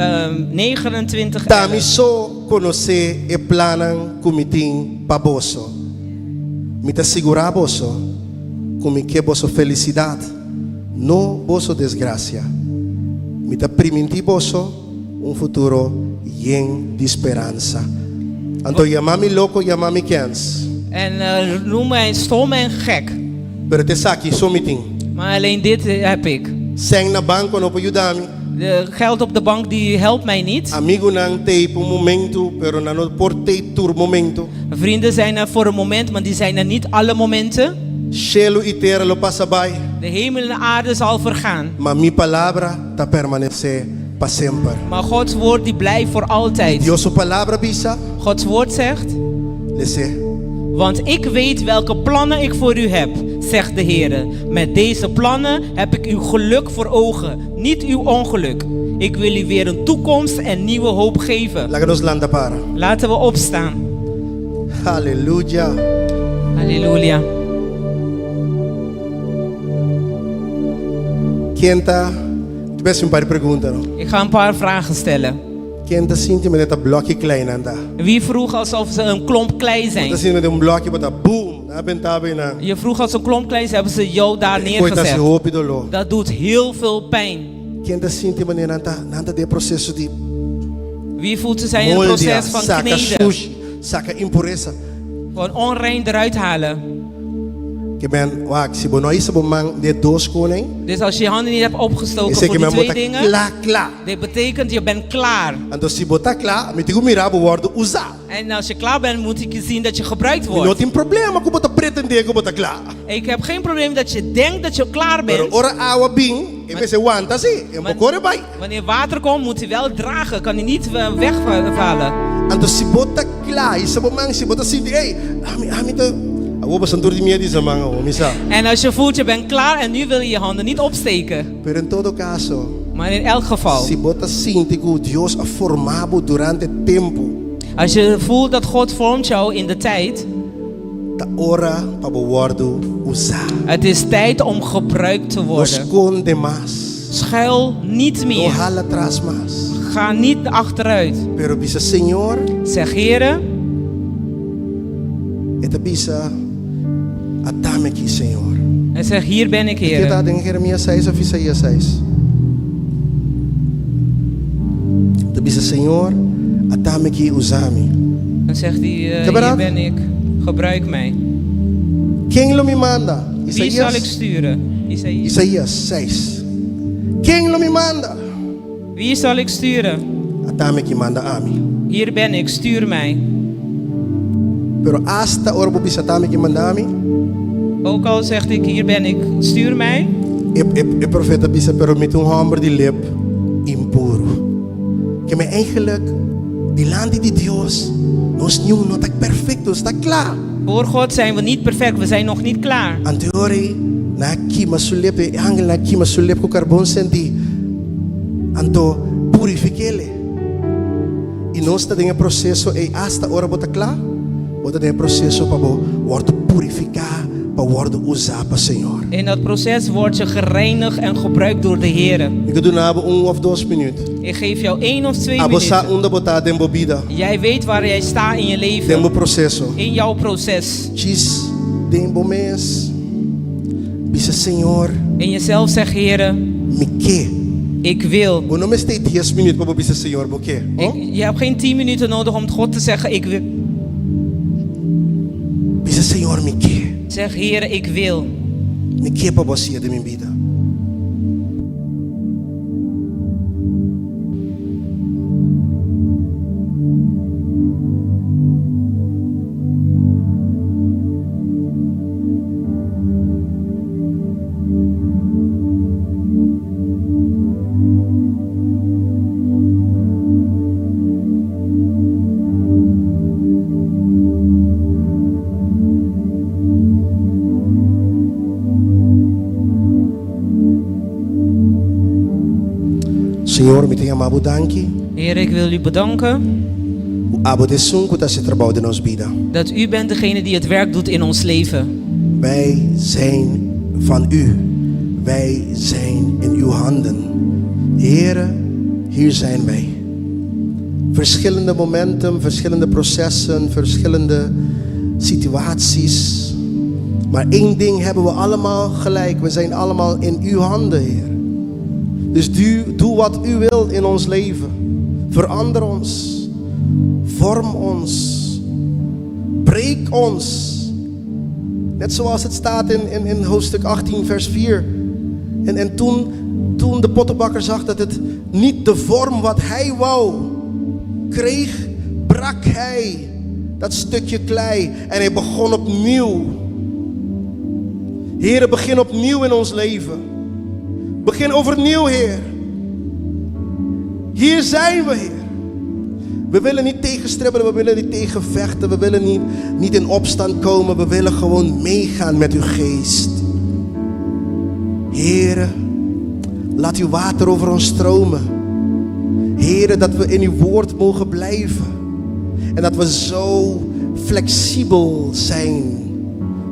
29. Ta mi 11. so konosé e plannan ku mi tin pa boso. Mi ta sigurá boso ku mi ke boso felisidat, no boso desgrasia. Mi ta primintí boso un futuro yen di speransa. Anto yama mi loko, yama mi kens. En noem mij stom en gek. Pero t'esaki so mi tin. Maar alleen dit heb ik. Sèn na banko no por yuda mi. De geld op de bank die helpt mij niet. Amigunan t'ei pa un momento, pero nan no por t'ei tur momento. Vrienden zijn er voor een moment, maar die zijn er niet alle momenten. Shelu i tera lo pasa bai. De hemel en de aarde zal vergaan. Ma mi palabra ta permanesé pa semper. Maar Gods woord die blijft voor altijd. Dios su palabra bisa. Gods woord zegt. Les'é. Want ik weet welke plannen ik voor u heb, zegt de Heer. Met deze plannen heb ik uw geluk voor ogen, niet uw ongeluk. Ik wil u weer een toekomst en nieuwe hoop geven. Laga nos lanta para. Laten we opstaan. Halleluja. Halleluja. Ken ta, best un par di pregunta, no? Ik ga een paar vragen stellen. Ken ta sinti manera ta blòki klei nan ta? Wie vroeg alsof ze een klomp klei zijn? Ta sinti manera un blòki bo ta boom, nan a benta bo einan. Je vroeg als een klomp klei, ze hebben ze jou daar E koi ta hasi neergezet. hopi doló. Dat doet heel veel pijn. Ken ta sinti manera nan ta, nan ta den e proseso di Wie voelt ze zijn in het moldia, proces van saka kneden? sushi, saka impuresa. Van onrein eruit halen. Ke men, wak, si bo no hisa bo man den dos konen. Dus als je je handen niet hebt opgestoken Esei voor ke die men twee bo ta dingen, kla, kla. dit betekent je bent klaar. Anto si bo ta kla, mi tin ku mira bo wòrdu usá. En als je klaar bent, moet ik je zien dat je gebruikt Mi no wordt. tin problema ku bo ta pretendé ku bo ta kla. Ik heb geen probleem dat je denkt dat je klaar Pero bent. ora awa bin, e mester wanta si, e no por kore bai. Wanneer water komt, moet hij wel dragen. Kan hij niet wegvallen. Anto si bo ta kla, hisa bo man, si bo ta sinti, ey, ami, ami ta, awor bo santur di miedu hisa man awor, mi sa. En als je voelt, je bent klaar en nu wil je je handen niet opsteken. Pero en todo caso, Maar in elk geval. Si bo ta sinti ku Dios a forma bo durante tempu. Als je voelt dat God vormt jou in de tijd. Ta ora pa bo wòrdu usá. Het is tijd om gebruikt te No worden. skonde mas. Schuil niet No meer. hala tras mas. Ga niet achteruit. Pero bisa Señor. Zeg Heere. E ta bisa at'ami aki Señor. En zeg hier ben ik Ke ta Heere. den Jeremias 6 of Isaías 6? E ta bisa Señor, at'ami aki usa mi. Dan zegt hij, Ke hier dat? ben ik, gebruik mij. Ken lo mi manda? Wie zal ik Isaías? sturen? Isaías. Isaías 6. Ken lo mi manda? Wie zal ik sturen? At'ami aki manda ami. Hier ben ik, stuur mij. Pero asta ora bo bisa at'ami aki manda ami. Ook al zegt ik, hier ben ik, stuur mij. E, e, e profeta bisa, pero mi ta un hòmber di lep impuru. Ke men eigenlijk, dilanti di Dios, nos niun no ta perfekto, nos ta kla. Voor God zijn we niet perfect, we zijn nog niet klaar. Anto e ora ei, nan a kima su lep, e angelnan a kima su lep ku karbon sendí. Anto purifik'é. I nos ta den e proseso ei, asta ora bo ta kla, bo ta den e proseso pa bo wòrdu purifiká. pa wòrdu usá pa Señor. In dat proces word je gereinigd en gebruikt door de Heere. Mi ke duna bo un òf dos minüt. Ik geef jou één of twee Abo sa minuten. unda bo ta den bo bida, Jij weet waar jij staat in je den bo leven, proseso. in jouw proces. Djis den bo mes bisa, Señor, In jezelf zeg, Heere, mi ke. ik wil. Bo no mester dies minüt pa bo bisa, Señor, bo ke. Ik, je hebt geen tien minuten nodig om God te zeggen, ik wil. Bisa, Señor, mi ke. Zeg, Heere, ik wil. Mi ke pa bo hasié den mi bida. Señor, mi ta yama bo danki. Heer, ik wil u bedanken Ku abo ta esun ku ta hasi trabou den nos bida. dat u bent degene die het werk doet in ons leven. Wij zijn van u. Wij zijn in uw handen. Heere, hier zijn wij. Verschillende momenten, verschillende processen, verschillende situaties. Maar één ding hebben we allemaal gelijk. We zijn allemaal in uw handen, Heer. Dus doe wat u wilt in ons leven. Verander ons. Vorm ons. Breek ons. Net zoals het staat in hoofdstuk 18, vers 4. En toen de pottenbakker zag dat het niet de vorm wat hij wou kreeg, brak hij dat stukje klei en hij begon opnieuw. Heere, begin opnieuw in ons leven. Begin overnieuw, Heer. Hier zijn we, Heer. We willen niet tegenstribbelen, we willen niet tegenvechten, we willen niet in opstand komen. We willen gewoon meegaan met uw geest. Heere, laat uw water over ons stromen. Heere, dat we in uw woord mogen blijven. En dat we zo flexibel zijn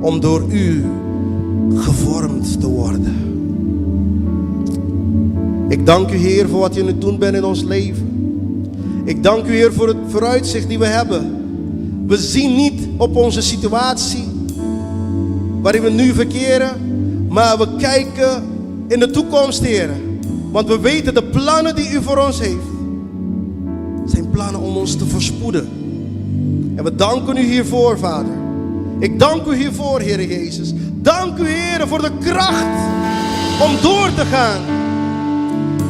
om door u gevormd te worden. Ik dank u, Heer, voor wat u aan het doen bent in ons leven. Ik dank u, Heer, voor het vooruitzicht die we hebben. We zien niet op onze situatie waarin we nu verkeren, maar we kijken in de toekomst, Heer. Want we weten de plannen die u voor ons heeft, zijn plannen om ons te verspoeden. En we danken u hiervoor, Vader. Ik dank u hiervoor, Heer Jezus. Dank u, Heer, voor de kracht om door te gaan.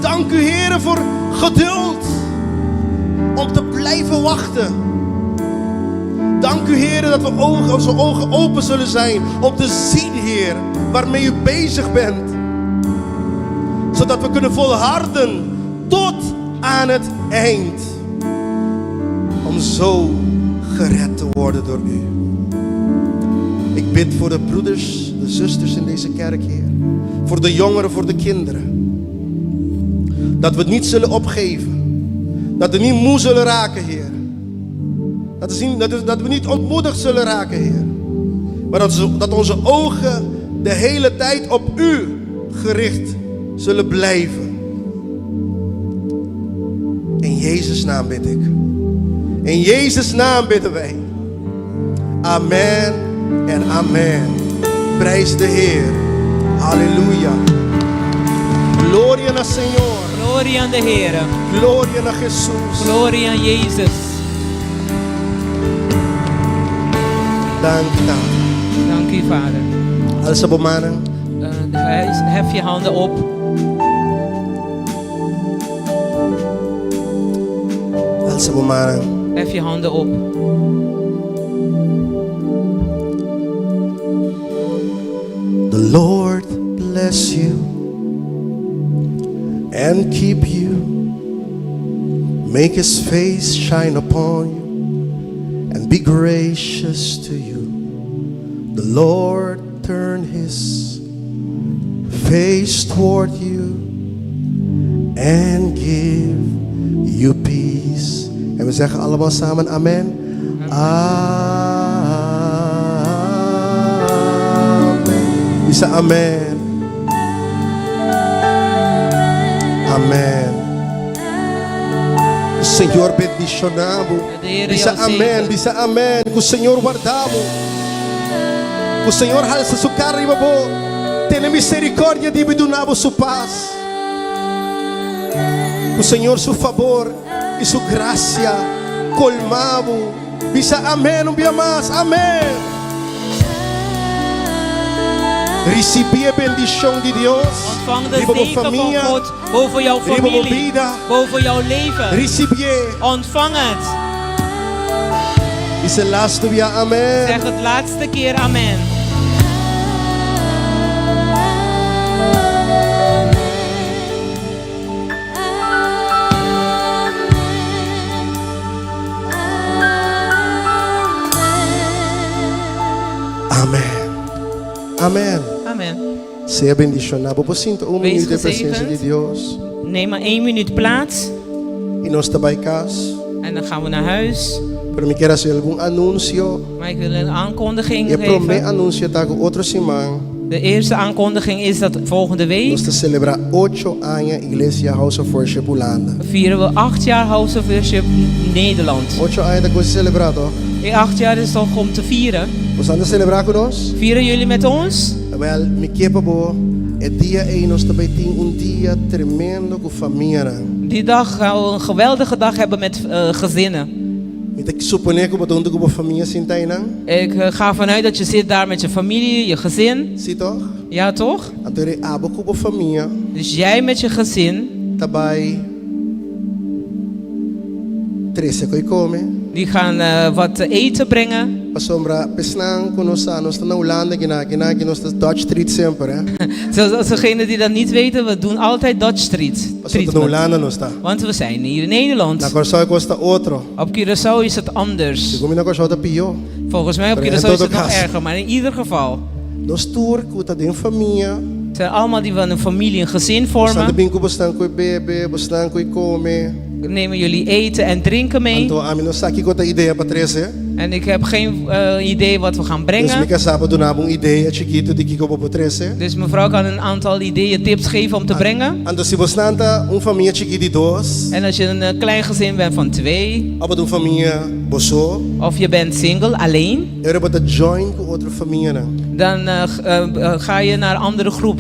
Dank u, Heer, voor geduld om te blijven wachten. Dank u, Heer, dat we onze ogen open zullen zijn om te zien, Heer, waarmee u bezig bent. Zodat we kunnen volharden tot aan het eind. Om zo gered te worden door u. Ik bid voor de broeders, de zusters in deze kerk, Heer. Voor de jongeren, voor de kinderen. Dat we het niet zullen opgeven. Dat we niet moe zullen raken, Heer. Dat we niet ontmoedigd zullen raken, Heer. Maar dat onze ogen de hele tijd op U gericht zullen blijven. In Jezus' naam bid ik. In Jezus' naam bidden wij. Amen en amen. Prijs de Heer. Halleluja. Gloria na Señor. Gloria aan de Heer. Gloria na Jesús. Gloria aan Jezus. Dank u, Tata. Dank u, Vader. Alsa bo mannan. Hef je handen op. Alsa bo mannan. Hef je handen op. The Lord bless you and keep you. Make his face shine upon you and be gracious to you. The Lord turn his face toward you and give you peace. En we zeggen allemaal samen amen. Amen. Bisa amen. Amen. Ku Señor bendishoná bo. De Heere Bisa jou amen, zegen. bisa amen. Ku Señor warda bo. Ku Señor halsa su kara riba bo, tene misericordia di bo i duna bo su pas. Ku Señor su fabor i su gracia colma bo. Bisa amen un bia mas. Amen! Ricibi e bendicion di Dios Ontvang de riba bo zegen van famia, God boven jouw riba bo familie, bida. boven jouw leven. Ricibié. Ontvang het. Bisa e laatste bia amen. Zeg het laatste keer amen. Amen. Amen. Amen. Sea bendishoná. Bo por sinta un Wees minuut den presensia gezegend. di Dios. Neem maar één minuut plaats I nos ta bai kas. en dan gaan we naar huis. Pero mi kier hasi algun anunsio. Maar ik wil een aankondiging E promé geven. anunsio ta ku otro siman De eerste aankondiging is dat volgende week nos ta selebrá ocho aña Iglesia House of Worship Hulanda. vieren we acht jaar House of Worship Nederland. Ocho aña ta kos di selebrá, toch? In acht jaar is toch om te vieren. Boso ta selebrá ku nos? Vieren jullie met ons? Wel, mi ke pa bo, e dia ei nos ta bai tin un dia tremendo ku famianan. Die dag gaan we een geweldige dag hebben met eh, gezinnen. Mi ta suponé ku bo ta huntu ku bo famia sinta einan. Ik eh, ga vanuit dat je zit daar met je familie, je gezin. Si toch? Ja, toch? Anto eri abo ku bo famia Dus jij met je gezin, ta bai trese koi kome. die gaan eh, wat te eten brengen. Pasobra p'esnan ku nos sa, nos ta na Hulanda kina, kina ki nos ta Dutch treat semper, hè. Zoals degenen die dat niet weten, we doen altijd Dutch treat. Pasobra ta na treatment. Hulanda nos ta. Want we zijn hier in Na Nederland. Kòrsou e kos ta otro. Op Curaçao is het anders. Segun mi na Kòrsou ta pió. Volgens mij op Pero en Curaçao is todo het nog caso. erger, maar in ieder geval. Nos tur ku ta den famia. Het zijn allemaal die van een familie, een gezin Bosnan ta vormen. bin ku bosnan koi bebe, bosnan koi kome. Nemen jullie eten en drinken mee. Anto ami no sa kiko ta idea pa trese. En ik heb geen eh, idee wat we gaan Dus mi brengen. kasá por duna bo un idea chikitu di kiko bo por trese. Dus mevrouw kan een aantal ideeën, tips geven om te brengen. Anto si bosnan ta un famia chikí di dos, En als je een eh, klein gezin bent van twee, òf bo ta un famia bo so, of je bent single, alleen, e ora bo ta join ku otro famianan. dan eh, eh, eh, ga je naar een andere groep.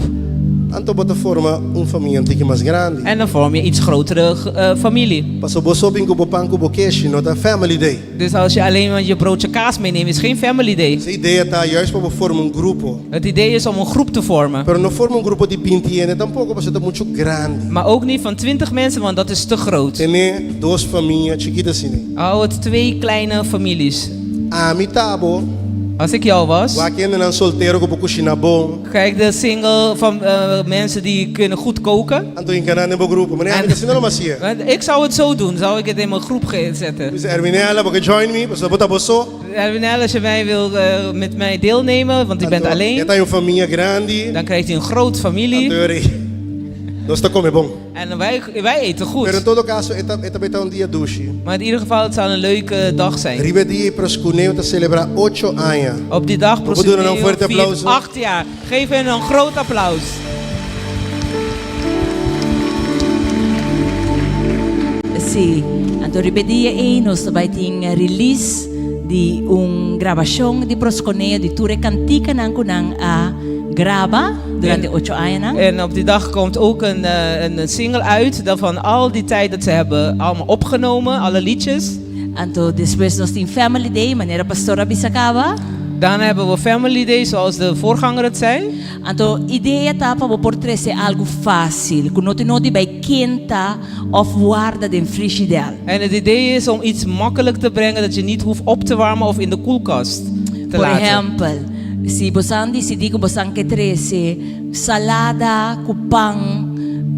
Anto bo ta forma un famia un tiki mas grandi. En dan vorm je iets grotere eh, familie. Paso bo so bin ku bo pan ku bo keshi, no ta family day. Dus als je alleen maar je broodje kaas meeneemt, is geen family day. E idea ta juist pa bo forma un grupo. Het idee is om een groep te vormen. Pero no forma un grupo di binti hende tampoko, pasobra ta muchu grandi. Maar ook niet van 20 mensen, want dat is te groot. Tene dos famia chikitu asina. Hou het twee kleine families. Ami ta bo. Als ik jou was, Wak hendenan soltero ku por kushiná bon. kijk de single van eh, mensen die kunnen goed koken. Anto hinka nan den bo grupo. Manera ami ta asina lo m'a hasié. Want ik zou het zo doen, zou ik het in mijn groep zetten. Bisa Erwinella, bo ke join mi, pasobra bo ta bo so. Erwinella, als je mij wil, eh, met mij deelnemen, want ik ben alleen. E ta un famia grandi. Dan krijgt hij een groot familie. Anto nos ta kome bon. En wij, wij eten goed. Pero en todo caso, e ta, e ta bai ta un dia dushi. Maar in ieder geval, het zal een leuke dag zijn. Riba e dia ei Proscuneo ta selebrá ocho aña. Op die dag Bo por duna nan un Proscuneo fuerte viert aplauso. acht jaar. Geef hen een groot applaus. Sí, anto riba e dia ei nos ta bai tin release di un grabashon di Prosconeo di tur e kantikanan ku nan a graba durante ocho añanan. En op die dag komt ook een, eh, een single uit dat van al die tijd dat ze hebben allemaal opgenomen, alle liedjes. Anto despues nos tin Family Day, manera pastor a bisa kaba. Daarna hebben we Family Day, zoals de voorganger het zei. Anto idea ta pa bo por trese algu fásil, ku no tin nodi bai kenta òf warda den frishidèr. En het idee is om iets makkelijk te brengen dat je niet hoeft op te warmen of in de koelkast te Por laten. ehèmpel, si bosan disidí ku bosan ke trese salada ku pan,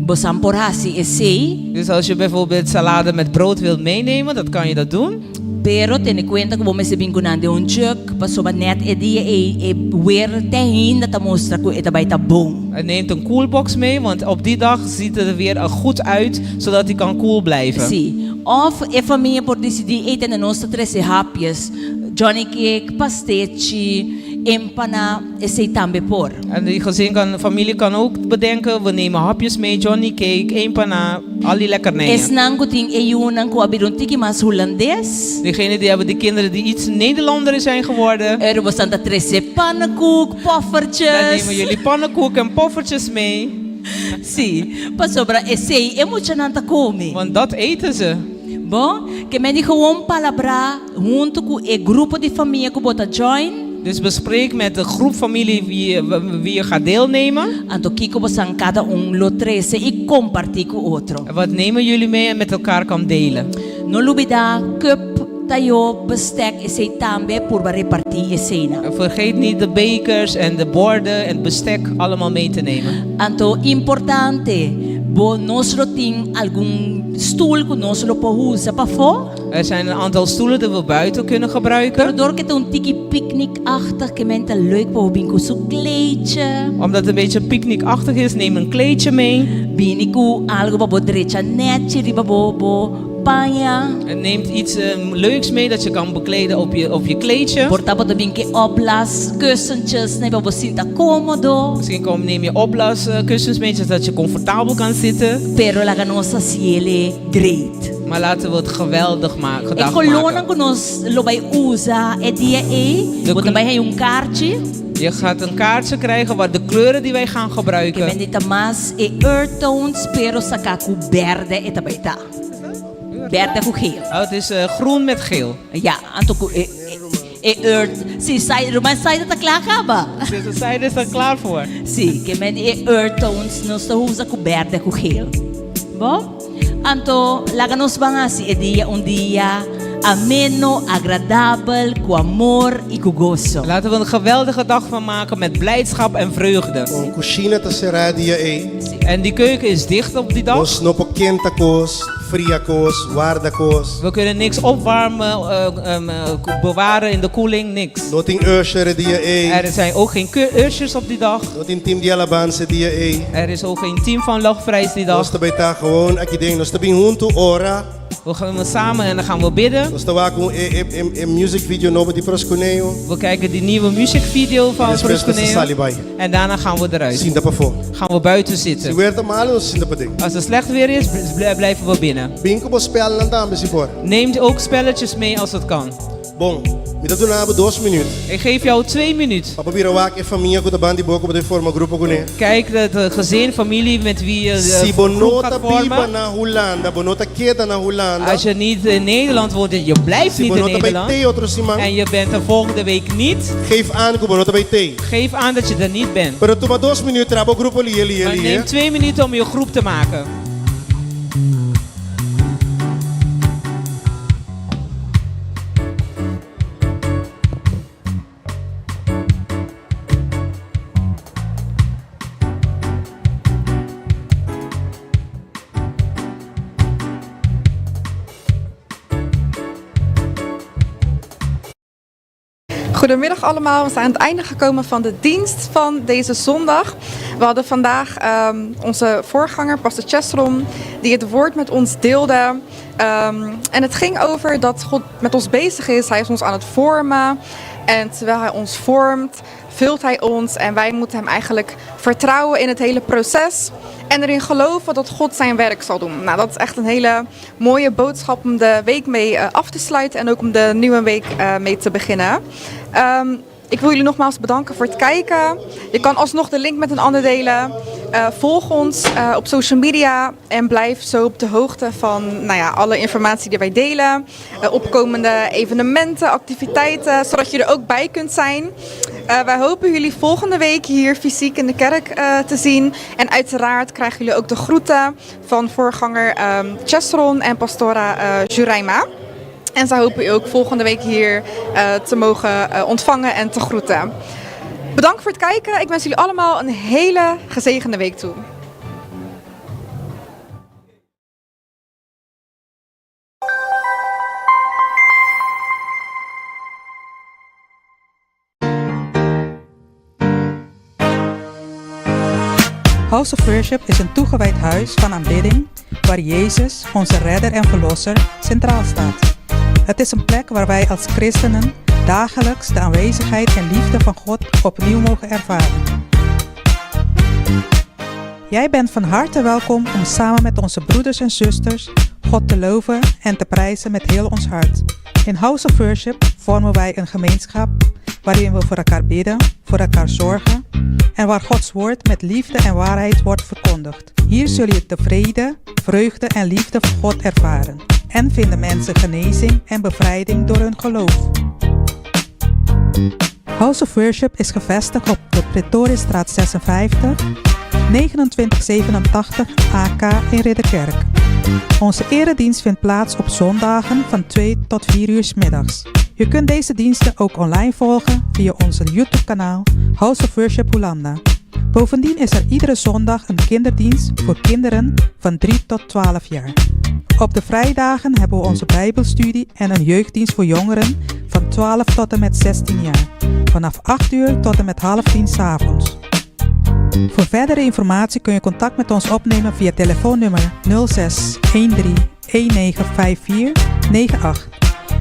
bosan por hasi esei. Dus als je bijvoorbeeld salade met brood wilt meenemen, dat kan je dat doen. Pero tene kuenta ku bo mester bin ku nan den un jug, pasobra nèt e dia ei e weer te ainda ta mustra ku e ta bai ta bon. En neemt een koelbox mee, want op die dag ziet het er weer goed uit, zodat hij kan koel blijven. Sí. Òf e famia por disidí, ei tende nos ta trese hapjes, Johnny cake, pastechi. Empana, esei tambe por. En die gezin kan, familie kan ook bedenken, we nemen hapjes mee, Johnny cake, empana, al die lekkernijen. Esnan ku tin e yunan ku a bira un tiki mas hulandes. Degene die hebben de kinderen die iets Nederlander zijn geworden. Ero bosan ta trese pannenkoek, poffertjes. Dan nemen jullie pannenkoek en poffertjes mee. Sí, pasobra esei e muchanan ta kome. Want dat eten ze. Bon, ke men di gewoon palabrá huntu ku e grupo di famia ku bo ta join. Dus bespreek met de groep familie wie, wie je gaat deelnemen. Anto kiko bosan kada un lo trese i kompartí ku otro. Wat nemen jullie mee en met elkaar kan delen. No lubidá cup, tayó, bestek esei tambe purba repartí eseinan. Vergeet niet de bekers en de borden en het bestek allemaal mee te nemen. Anto importante, bo nos lo tin algun stul ku nos lo por usa pafó. Er zijn een aantal stoelen die we buiten kunnen gebruiken. Pero dor ke ta un tiki piknikachtig ke men ta leuk pa bo bin ku su kleedje. Omdat het een beetje picknickachtig is, neem een kleedje mee. Bini ku algu pa bo drecha nechi riba bo bo paña. En neemt iets leuks mee dat je kan bekleden op je, op je kleedje. Por ta bo ta bin ke opblaas kussentjes nei pa bo sinta kómodo. Misschien kom, neem je opblaaskussens mee zodat je comfortabel kan zitten. Pero laga nos hasiel great. Maar laten we het geweldig maken, E dag kolónan maken. ku nos lo bai usa e dia ei, De bo ta kl- bai haña un karchi. Je gaat een kaartje krijgen waar de kleuren die wij gaan Ke gebruiken. men di ta mas e earth tones, pero saka ku bèrdè e ta bai ta. Bèrdè ku geel. Oh, het is eh, groen met geel. Ja, anto ku e, e, e earth. Si, sai, ruman Saida ta kla kaba. Dus de zijde is er klaar voor. Si, ke men di e earth tones nos ta usa ku bèrdè ku geel. Bo? Anto laga nos ban hasi e dia un dia ameno, agradabel, ku amor i ku goso. Laten we een geweldige dag van maken met blijdschap en vreugde. Kon kushina ta será dia ei. En die keuken is dicht op die dag. Nos no por kenta kos, fria kos, warda kos. We kunnen niks opwarmen, eh, bewaren in de koeling, niks. No tin usher e dia ei. Er zijn ook geen ushers op die dag. No tin team di alabansa e dia ei. Er is ook geen team van lofprijs die dag. Nos ta bai ta gewoon aki den. Nos ta bin huntu ora. We gaan samen en dan gaan we bidden. Nos ta wak un e, e, e, e music video nobo di Proskuneo. We kijken die nieuwe muziekvideo van Despues nos ta Proskuneo. sali bai. En daarna gaan we eruit. Sinta pafó. Gaan we buiten Si zitten. weer ta malu, nos sinta paden. Als het slecht weer is, blijven we binnen. Bin ku bo spelnan tambe si por. Neem ook spelletjes mee als het kan. Bon, mi ta duna bo dos minuut. Ik geef jou 2 minuut. Pa bo bira wak e famia ku ta bandi bo ku bo ta forma grupo kuné. Kijk het eh, gezin, familie met wie je eh, Si bo groep no gaat ta biba vormen. na Hulanda, bo no ta keda na Hulanda. Als je niet in Nederland woont en je blijft Si niet bo in no ta bai Nederland. t'ei otro siman. En je bent er volgende week niet. Geef aan ku bo no ta bai t'ei. Geef aan dat je er niet bent. Pero tuma dos minuut traha bo grupo lihe lihe Maar lihe. neem 2 minuten om je groep te maken. Goedemiddag allemaal, we zijn aan het einde gekomen van de dienst van deze zondag. We hadden vandaag onze voorganger, pastor Chesron, die het woord met ons deelde. En het ging over dat God met ons bezig is, hij is ons aan het vormen. En terwijl hij ons vormt, vult hij ons en wij moeten hem eigenlijk vertrouwen in het hele proces. En erin geloven dat God zijn werk zal doen. Dat is echt een hele mooie boodschap om de week mee af te sluiten en ook om de nieuwe week mee te beginnen. Ik wil jullie nogmaals bedanken voor het kijken. Je kan alsnog de link met een ander delen. Volg ons op social media en blijf zo op de hoogte van alle informatie die wij delen. Opkomende evenementen, activiteiten, zodat je er ook bij kunt zijn. Wij hopen jullie volgende week hier fysiek in de kerk te zien. En uiteraard krijgen jullie ook de groeten van voorganger Chesron en pastora Juraima. En zij hopen u ook volgende week hier te mogen ontvangen en te groeten. Bedankt voor het kijken. Ik wens jullie allemaal een hele gezegende week toe. House of Worship is een toegewijd huis van aanbidding waar Jezus, onze redder en verlosser, centraal staat. Het is een plek waar wij als christenen dagelijks de aanwezigheid en liefde van God opnieuw mogen ervaren. Jij bent van harte welkom om samen met onze broeders en zusters God te loven en te prijzen met heel ons hart. In House of Worship vormen wij een gemeenschap waarin we voor elkaar bidden, voor elkaar zorgen en waar Gods woord met liefde en waarheid wordt verkondigd. Hier zul je de vrede, vreugde en liefde van God ervaren en vinden mensen genezing en bevrijding door hun geloof. House of Worship is gevestigd op de Pretoriusstraat 56, 2987 AK in Ridderkerk. Onze eredienst vindt plaats op zondagen van 2 tot 4 uur 's middags. Je kunt deze diensten ook online volgen via onze YouTube-kanaal House of Worship Hollanda. Bovendien is er iedere zondag een kinderdienst voor kinderen van 3 tot 12 jaar. Op de vrijdagen hebben we onze Bijbelstudie en een jeugddienst voor jongeren van 12 tot en met 16 jaar. Vanaf 8 uur tot en met half 10 's avonds. Voor verdere informatie kun je contact met ons opnemen via telefoonnummer 06 13 1954 98.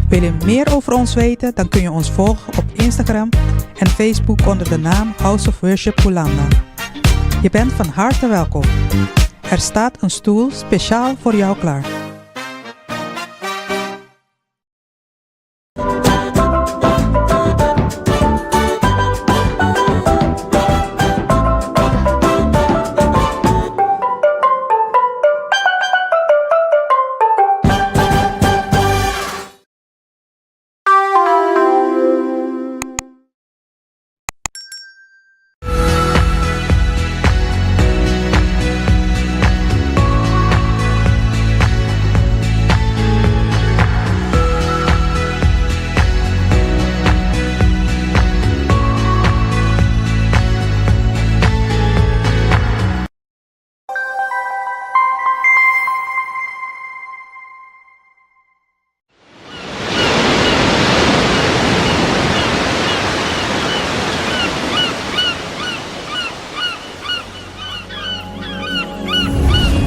Wil je meer over ons weten, dan kun je ons volgen op Instagram en Facebook onder de naam House of Worship Hollanda. Je bent van harte welkom. Er staat een stoel speciaal voor jou klaar.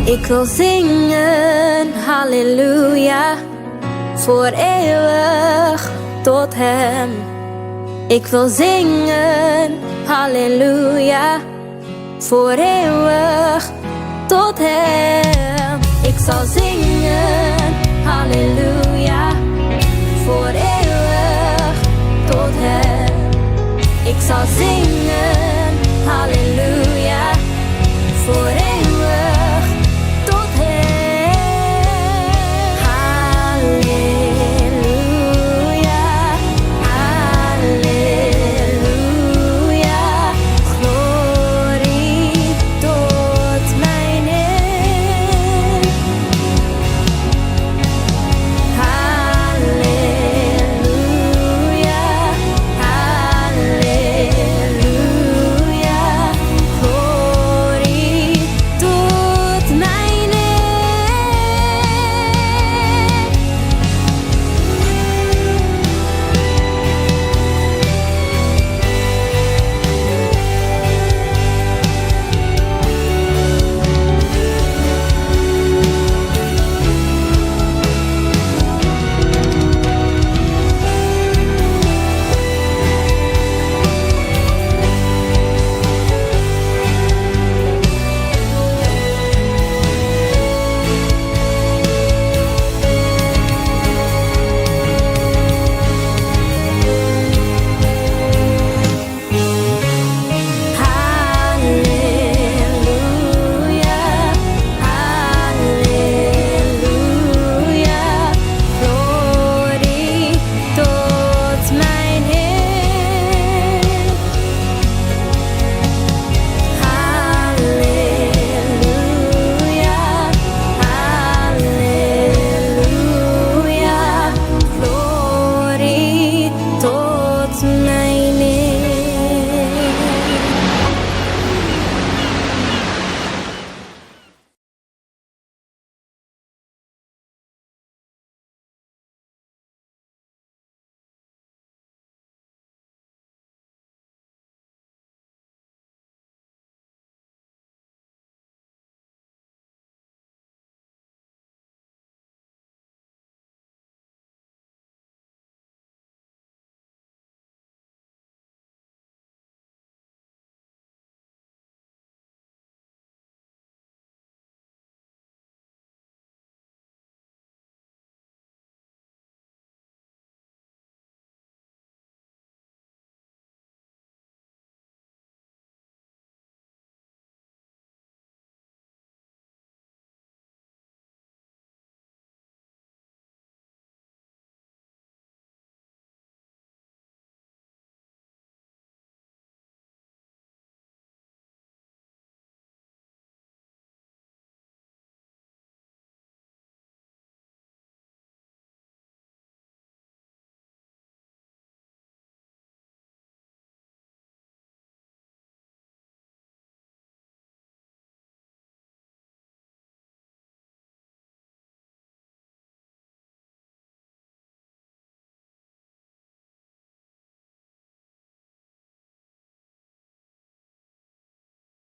Ik wil zingen, halleluja, voor eeuwig tot Hem. Ik wil zingen, halleluja, voor eeuwig tot Hem. Ik zal zingen, halleluja, voor eeuwig tot Hem. Ik zal zingen.